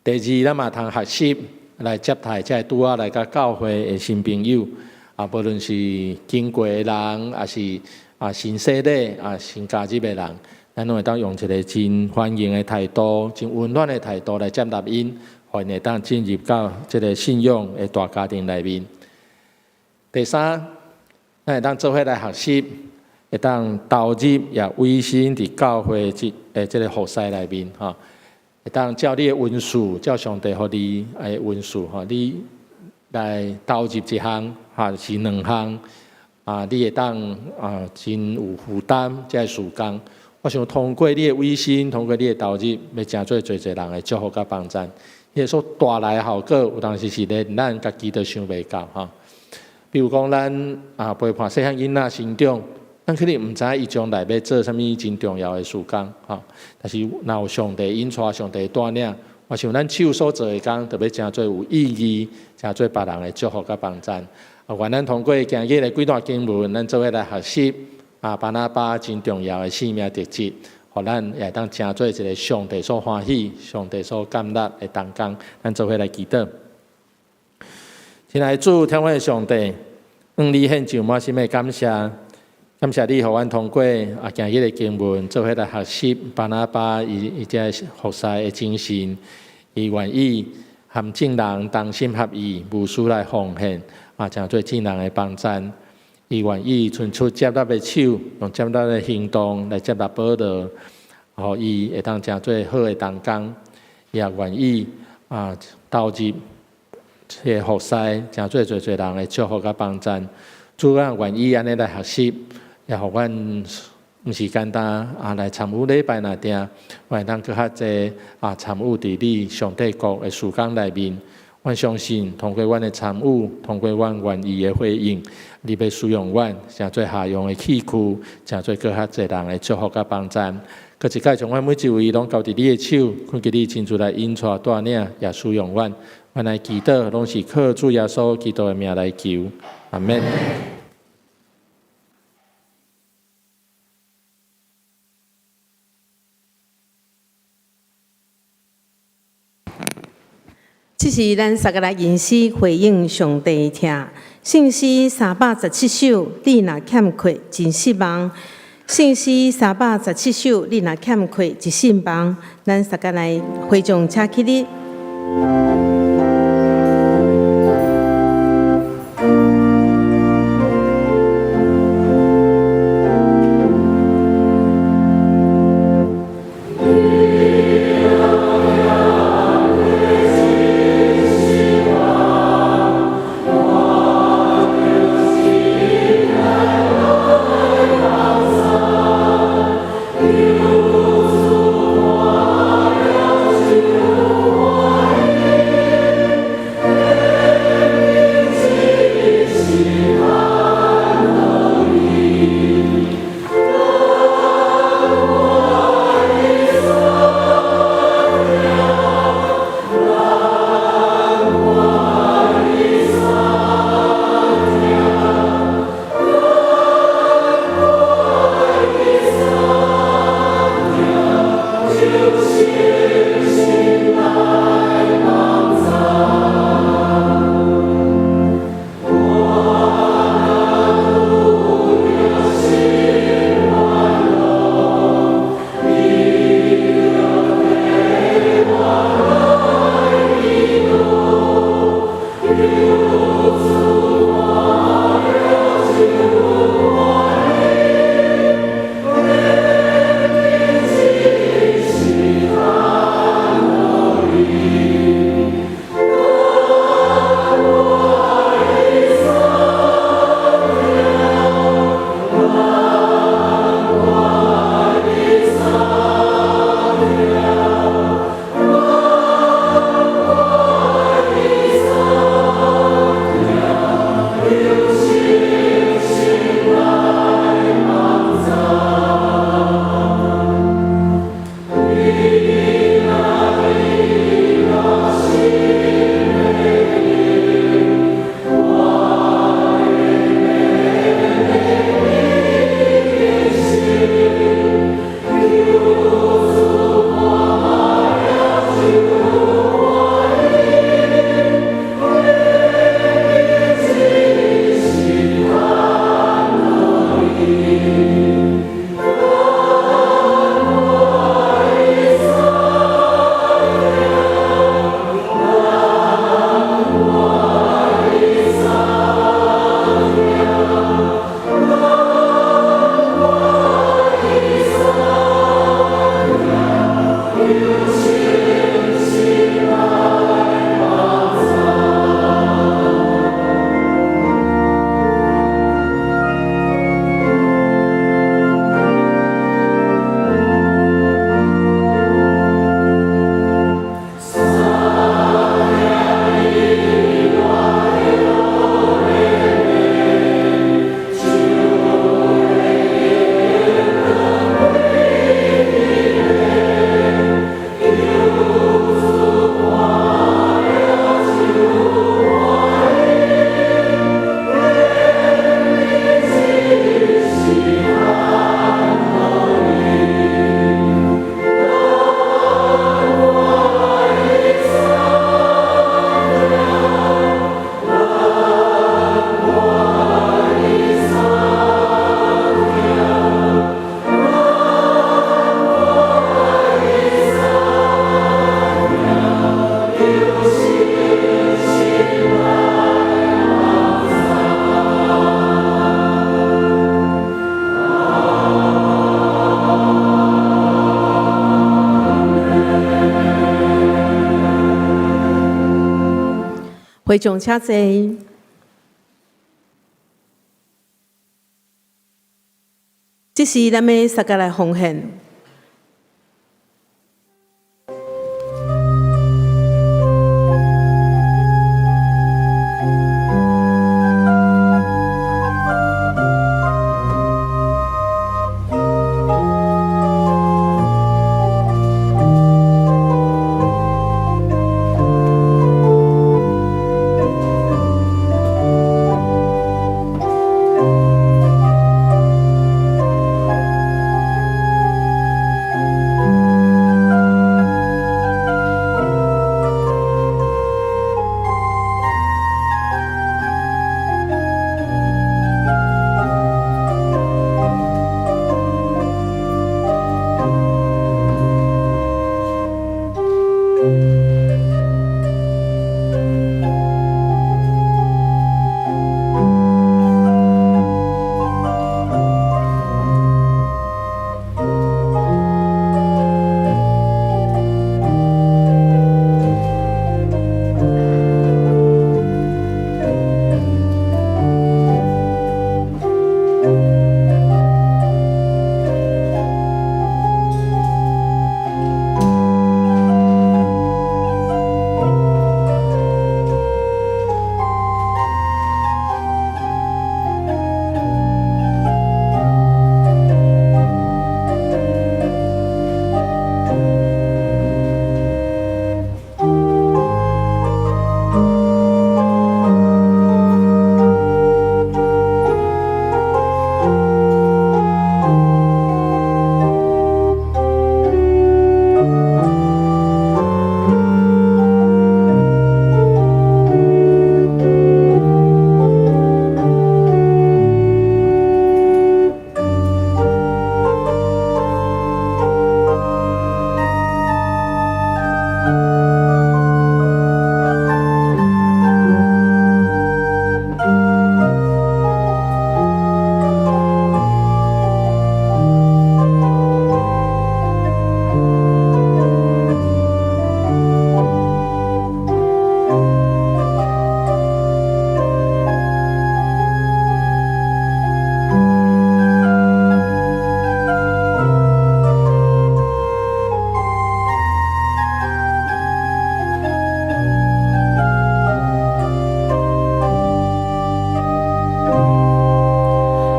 第二，咱嘛通學習來接待這个拄仔來到教會的新朋友。啊，無論是經過的人，抑是啊新洗禮啊新加入的人，咱攏會當用一个真歡迎的態度、真溫暖的態度來接納𪜶，予𪜶會當進入到這个信仰的大家庭內面。第三，咱會當做伙來學習，會當投入也委身佇教會這的這个服侍內面，吼，會當照你的恩賜，照上帝予你的恩賜，吼，你來投入一項，抑是兩項，啊，你會當啊真有負擔這个事工。我想通過你的委身，通過你的投入，欲成做濟濟人的祝福佮幫贊。彼个所帶來的效果，有當時是連咱家己都想袂到吼。比如講，咱啊陪伴細漢囡仔成長，咱可能毋知伊將來欲做啥物真重要的事工吼。但是若有上帝引帶、上帝帶領，我想咱手所做的工，就欲成做有意義，成做別人的祝福佮幫贊。啊，願咱通過今日的幾段經文，咱做伙來學習啊，巴拿巴真重要的生命特質，予咱也會當成做一个上帝所歡喜、上帝所感納的同工。咱做伙來祈禱。親愛的主，天父的上帝，向你獻上滿心的感謝，感謝你予阮通過啊今日的經文，做伙來學習巴拿巴伊伊這服侍的精神，伊願意和眾人同心合意，無私來奉獻，啊，成做眾人的幫贊。伊願意伸出接納的手，用接納的行動來接納保羅，予伊會當成做好的同工，伊也願意啊投入這个服侍，成做濟濟人的祝福佮幫贊。主啊，願意按呢來學習，也予阮毋是簡單啊來參與禮拜爾定，會當閣較濟啊參與佇你上帝國的事工內面。阮相信，通過阮的參與，通過阮願意的回應，你欲使用阮，成做合用的器具，成做閣較濟人的祝福佮幫贊。閣一擺將阮每一位攏交佇你的手，懇求你親自來引帶帶領，也使用阮。阮來祈禱，攏是靠主耶穌基督的名來求，阿們。這是咱三个來吟詩回應上帝疼。聖詩317首，你若欠缺真失望。聖詩317首，你若欠缺一信望。咱三个來會眾請起立。會眾請坐。這這時咱欲相共來奉獻。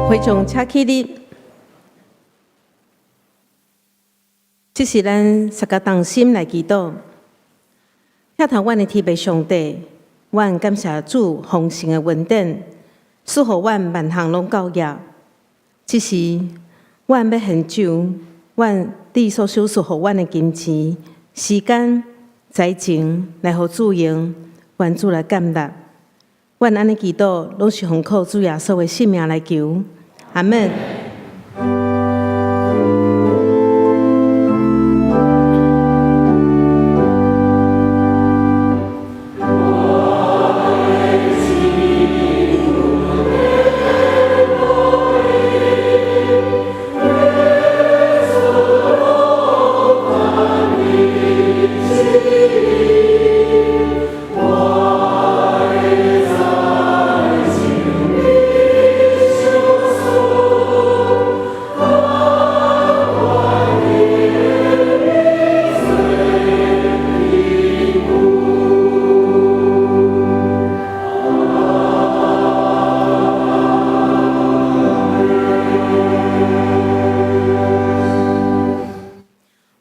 會眾請起立，這時咱相共同心來祈禱。疼疼阮的天父上帝，阮感謝主豐盛的恩典，賜予阮萬項攏夠額。這時，阮欲獻上阮你所賞賜予阮的金錢、時間、才情，來予主用，願主來接納。阮按呢祈禱，攏是奉靠主耶穌的聖名來求。阿門。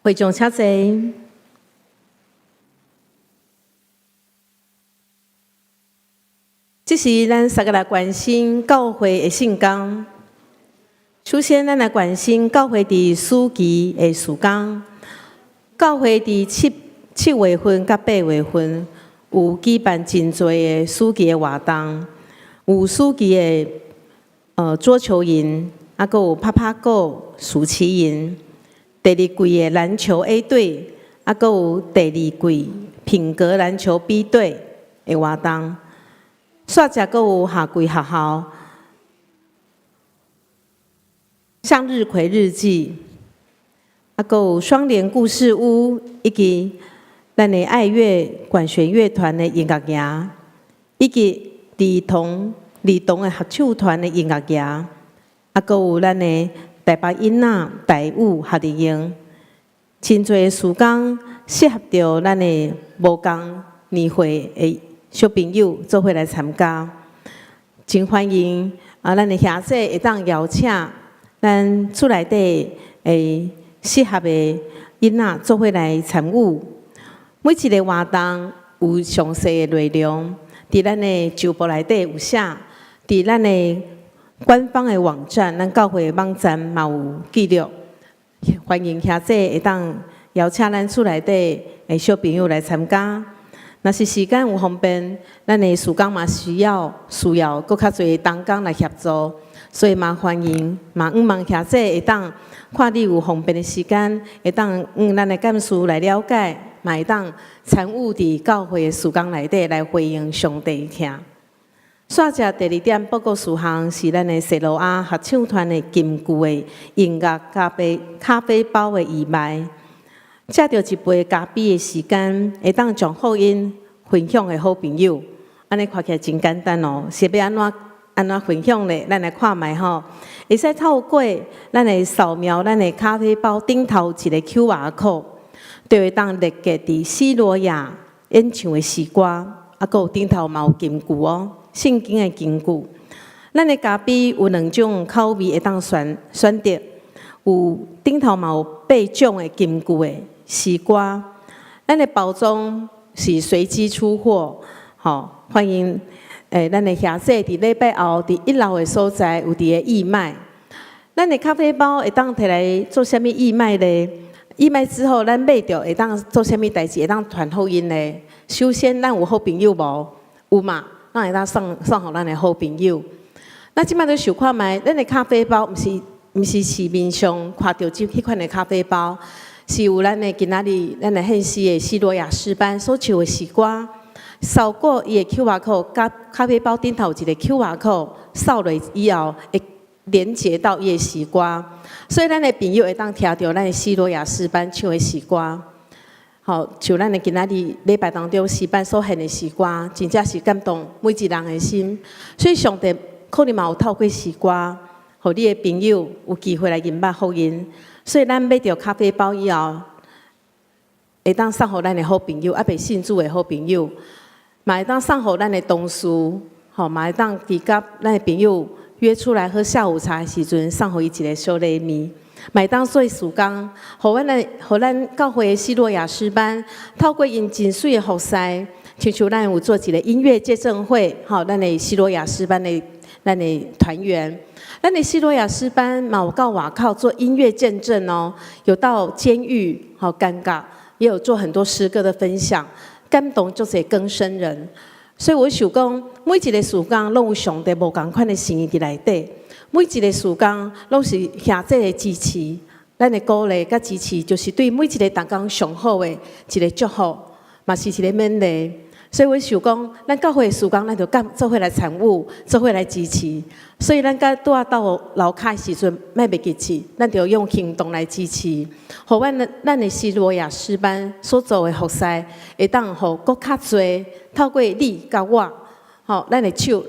會眾請坐。這時咱相共來關心教會的聖工。首先，咱來關心教會佇暑期的事工。教會佇7月份佮8月份有舉辦真濟的暑期的活動，有暑期的桌球營，啊，閣有拍拍鼓暑期營。第二季的籃球 A 隊，啊，閣有第二季品格籃球 B 隊的活動。煞者閣有夏季學校向日葵日記，啊，閣有雙聯故事屋，以及咱的愛樂管弦樂團的音樂營，以及兒童的合唱團的音樂營，啊，閣有咱的台北囡仔台語夏令營，真濟事工適合著咱的無仝年歲的小朋友做伙來參加，真歡迎啊！咱的兄姊會當邀請咱厝內底的適合的囡仔做伙來參與。每一个活動有詳細的內容，佇咱的周報內底有寫，佇咱的官方的網站，咱教會的網站嘛有記錄。歡迎兄姊會當邀請咱厝內底的小朋友來參加。若是時間有方便，咱的事工嘛需要閣較濟同工來協助，所以嘛歡迎嘛向望兄姊會當看你有方便的時間，會當向咱的幹事來了解，嘛會當參與佇教會的事工內底來回應上帝的疼。煞者第二點報告事項是咱的西羅亞合唱團的金句的音樂咖啡包的義賣。藉著一杯咖啡的時間，會當將福音分享予好朋友，按呢看起來真簡單哦。是欲按怎分享咧？咱來看覓吼，會使透過咱的掃描咱的咖啡包頂頭一個 QR code，就會當連結佇西羅亞演唱的詩歌，啊，閣有頂頭嘛有金句哦，聖經的金句。咱的咖啡有兩種口味會當選擇，有頂頭嘛有八種的金句的詩歌。咱的包裝是隨機出貨，吼，歡迎咱的兄姊佇禮拜後佇一樓的所在有佇咧義賣。咱的咖啡包會當提來做啥物義賣咧？義賣之後，咱買著會當做啥物代誌？會當傳福音咧？首先，咱有好朋友無？有嘛？咱會當送予咱的好朋友。咱這擺都想看覓，咱的咖啡包毋是市面上看著這彼款的咖啡包，是有咱的今仔日咱的現時的西羅亞詩班所唱的詩歌，掃過伊的 QR code，佮咖啡包頂頭有一個 QR code，掃落以後會連接到伊的詩歌，所以咱的朋友會當聽著咱的西羅亞詩班唱的詩歌。吼，像咱的今仔日禮拜當中詩班所獻的詩歌，真正是感動每一人的心。所以上帝可能嘛有透過詩歌，予你的朋友有機會來認捌福音。所以咱買著咖啡包以後，會當送予咱的好朋友，猶未信主的好朋友，嘛會當送予咱的同事，吼，嘛會當佇佮咱的朋友約出來喝下午茶的時陣，送予伊一个小禮物。嘛會當做事工，予咱教會的西羅亞詩班，透過𪜶真媠的服侍，親像咱有做一个音樂見證會，吼，咱的西羅亞詩班的咱的團員，咱的西羅亞詩班嘛有到外口做音樂見證哦，有到監獄，好尷尬，也有做很多詩歌的分享，感動足濟更生人。所以我想講，每一個事工攏有上帝無仝款的心意佇內底。每一个事工攏是兄姊的支持，咱的鼓勵佮支持，就是對每一个同工上好的一个祝福，嘛是一个勉勵。所以我想講，咱教會的事工，咱就佮做伙來參與，做伙來支持。所以咱佮拄仔到樓跤的時陣，莫袂記起，咱就用行動來支持，予阮咱的西羅亞詩班所做的服侍，會當予閣較濟透過你佮我，吼，咱的手，予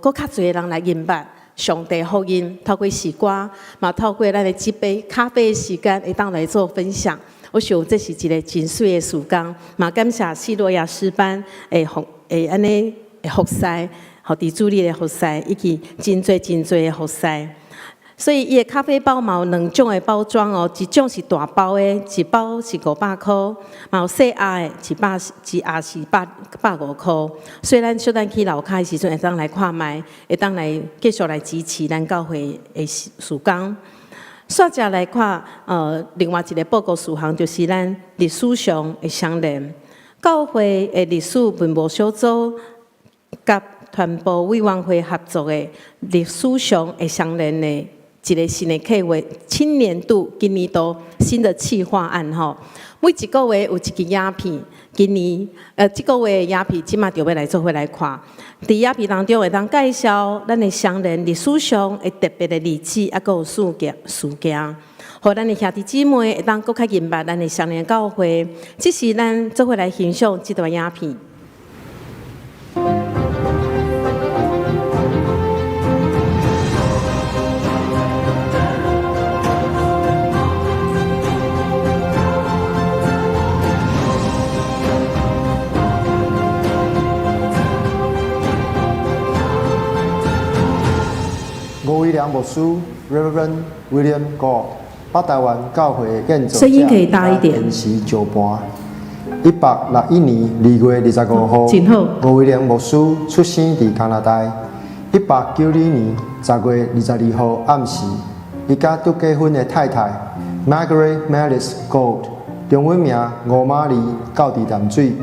閣較濟人來認捌上帝福音，透過詩歌，嘛透過咱的這杯咖啡的時間，會當來做分享。我想這是一个真媠的事工，嘛感謝西羅亞詩班的服會按呢服侍，予佇主裡的服侍，以及真濟真濟的服侍。所以伊的咖啡包嘛有兩種的包裝哦，一種是大包的，一包是500箍；嘛有細盒的，一包一盒是150箍。所以咱小等去樓跤的時陣，會當來看覓，會當來繼續來支持咱教會的事工。煞者來看，另外一个報告事項就是咱歷史上的相連，教會的歷史文物小組佮傳播委員會合作的歷史上的相連的一个新的計劃，青年度今年度新的企劃案吼，每一個月有一支影片，今年這个月的影片，這馬就欲來做伙來看。佇影片當中會當介紹咱的雙連歷史上的特別的例子，猶閣有事件，予咱的兄弟姊妹會當閣較認捌咱的雙連教會。這是咱做伙來欣賞這段影片。吳維良牧師（Reverend William Goh），北臺灣教會建造聲音可以大一點。臨時石盤。161年2月25號，真好。吳維良牧師出生佇加拿大。192年10月22號暗時，伊佮拄結婚的太太 Margaret Mellis Gold，中文名吳瑪麗，鬥佇淡水，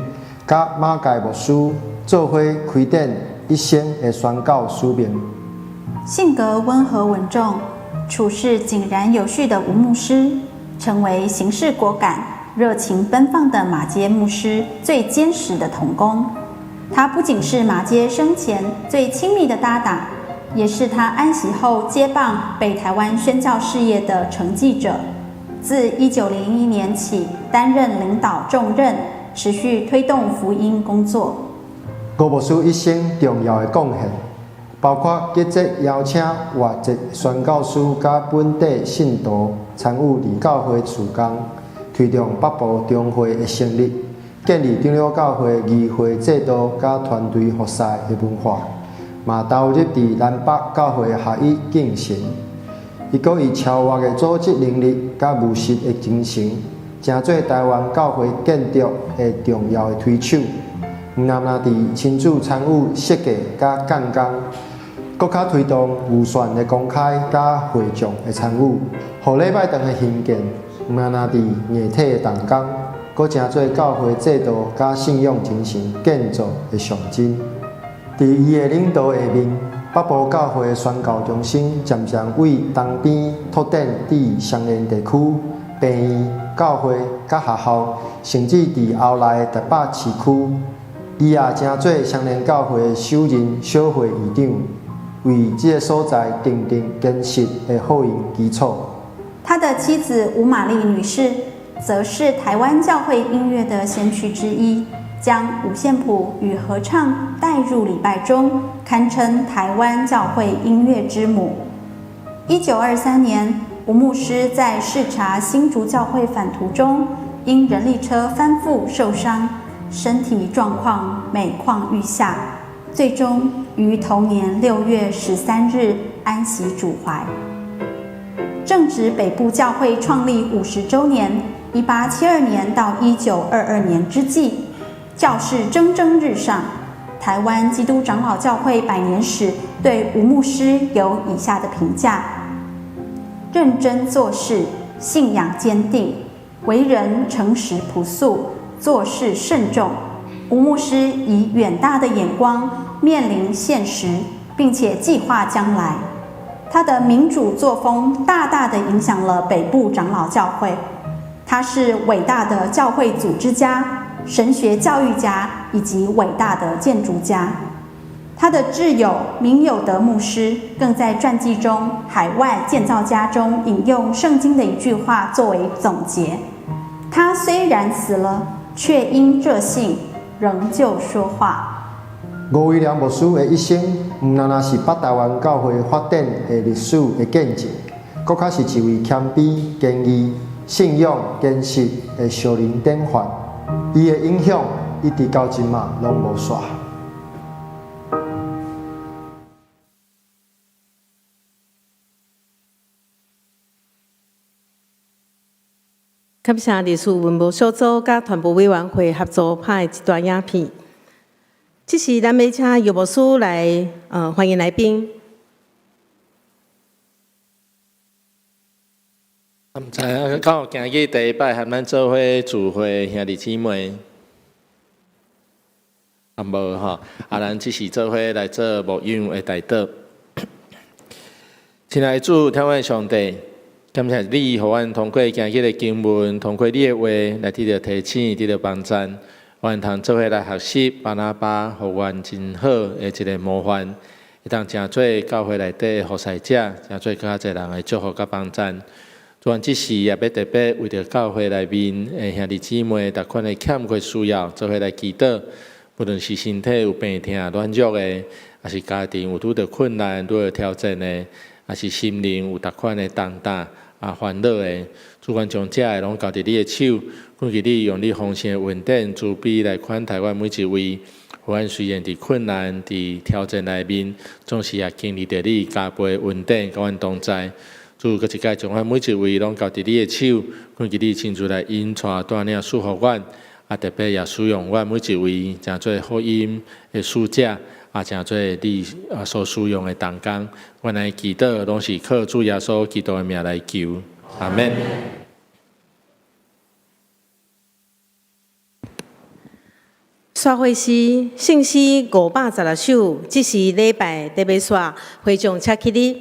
佮馬蓋牧師做伙開展一生的宣教使命。性格溫和穩重、處事井然有序的吳牧師，成為行事果敢、熱情奔放的馬偕牧師最堅實的同工。他不僅是馬偕生前最親密的搭檔，也是他安息後接棒北台灣宣教事業的承繼者。自1901年起擔任領導重任，持續推動福音工作。吳牧師一生重要的貢獻，包括積極邀請外籍宣教師佮本地信徒參與佇教會事工，推動北部中會的成立，建立長老教會議會制度佮團隊服侍的文化，嘛投入佇南北教會合一進程。伊閣以超越的組織能力佮務實的精神，成做臺灣教會建築的重要的推手。毋但若佇親自參與設計佮建工，閣較推動預算的公開佮會眾的參與，予禮拜堂的興建，毋但若佇硬體的動工，閣成做教會制度佮信仰精神建造的象徵。佇伊的領導下面，北部教會的宣教中心漸漸為東邊拓展至雙連地區、病院、教會佮學校，甚至佇後來的台北市區。伊也成做雙連教會的首任小會議長，為這个所在奠定堅實的福音基礎。他的妻子吳瑪麗女士，則是台灣教會音樂的先驅之一，將五線譜與合唱帶入禮拜中，堪稱台灣教會音樂之母。1923年，吳牧師在視察新竹教會返途中，因人力車翻覆受傷，身體狀況每況愈下，最終於同年6月13日安息主懷。正值北部教會創立50週年，1872年到1922年之際，教勢蒸蒸日上。台灣基督長老教會百年史對吳牧師有以下的評價：認真做事，信仰堅定，為人誠實樸素，做事慎重。吳牧師以遠大的眼光面臨現實，並且計劃將來。他的民主作風大大的影響了北部長老教會。他是偉大的教會組織家、神學教育家以及偉大的建築家。他的摯友明有德牧師更在傳記中《海外建造家》中引用聖經的一句話作為總結：他雖然死了，卻因這信仍舊說話。吳維良牧師的一生，毋但若是北臺灣教會發展的歷史的見證，閣較是一位謙卑、堅毅、信仰堅實的屬靈典範。伊的影響一直到這馬攏無煞。感謝歷史文物小組佮傳播委員會合作拍的這段影片。這時，咱欲請尤牧師來，歡迎來賓。毋知影，敢有今日第一擺和咱做伙聚會兄弟姊妹？啊無吼，啊咱這是做伙來做牧養的代禱。親愛的主，天父上帝，感謝你，予阮通過今日的經文，通過你的話來得著提醒，得著幫贊。阮通做伙來學習巴拿巴，予阮真好的一个模範，會當成做教會內底的服侍者，成做閣較濟人的祝福佮幫贊。主，阮這時也欲特別為著教會內面的兄弟姊妹，逐款的欠缺需要，做伙來祈禱。無論是身體有病痛、軟弱的，抑是家庭有拄著困難、拄著挑戰的，抑是心靈有逐款的重擔啊煩惱的，主，阮將這个攏交佇你的手，懇求你用你豐盛的恩典、慈悲來款待阮每一位，予阮雖然佇困難、佇挑戰內面，總是也經歷著你加倍恩典，佮阮同在。主，閣一擺將阮每一位攏交佇你的手，懇求你親自來引帶帶領賜福阮，啊，特別也使用阮每一位，成做福音的使者，啊，成做你啊所使用的同工。阮來祈禱，攏是靠主耶穌基督的名來求，阿們。刷會詩，聖詩516首，這是禮拜特別刷，會眾請起立。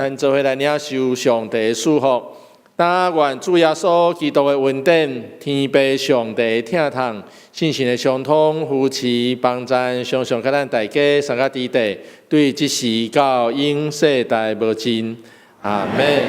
咱做伙來領受上帝的祝福，但願主耶穌基督的恩典、天父上帝的疼痛、聖神的相通、扶持、幫贊，常常佮咱大家三個弟弟，對這時到永世代無盡。阿們。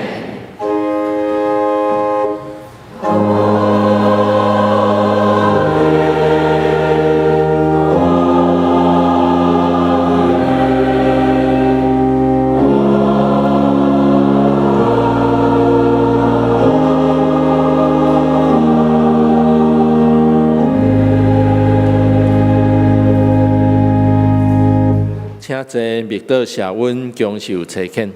請坐，默禱謝恩，享受差遣。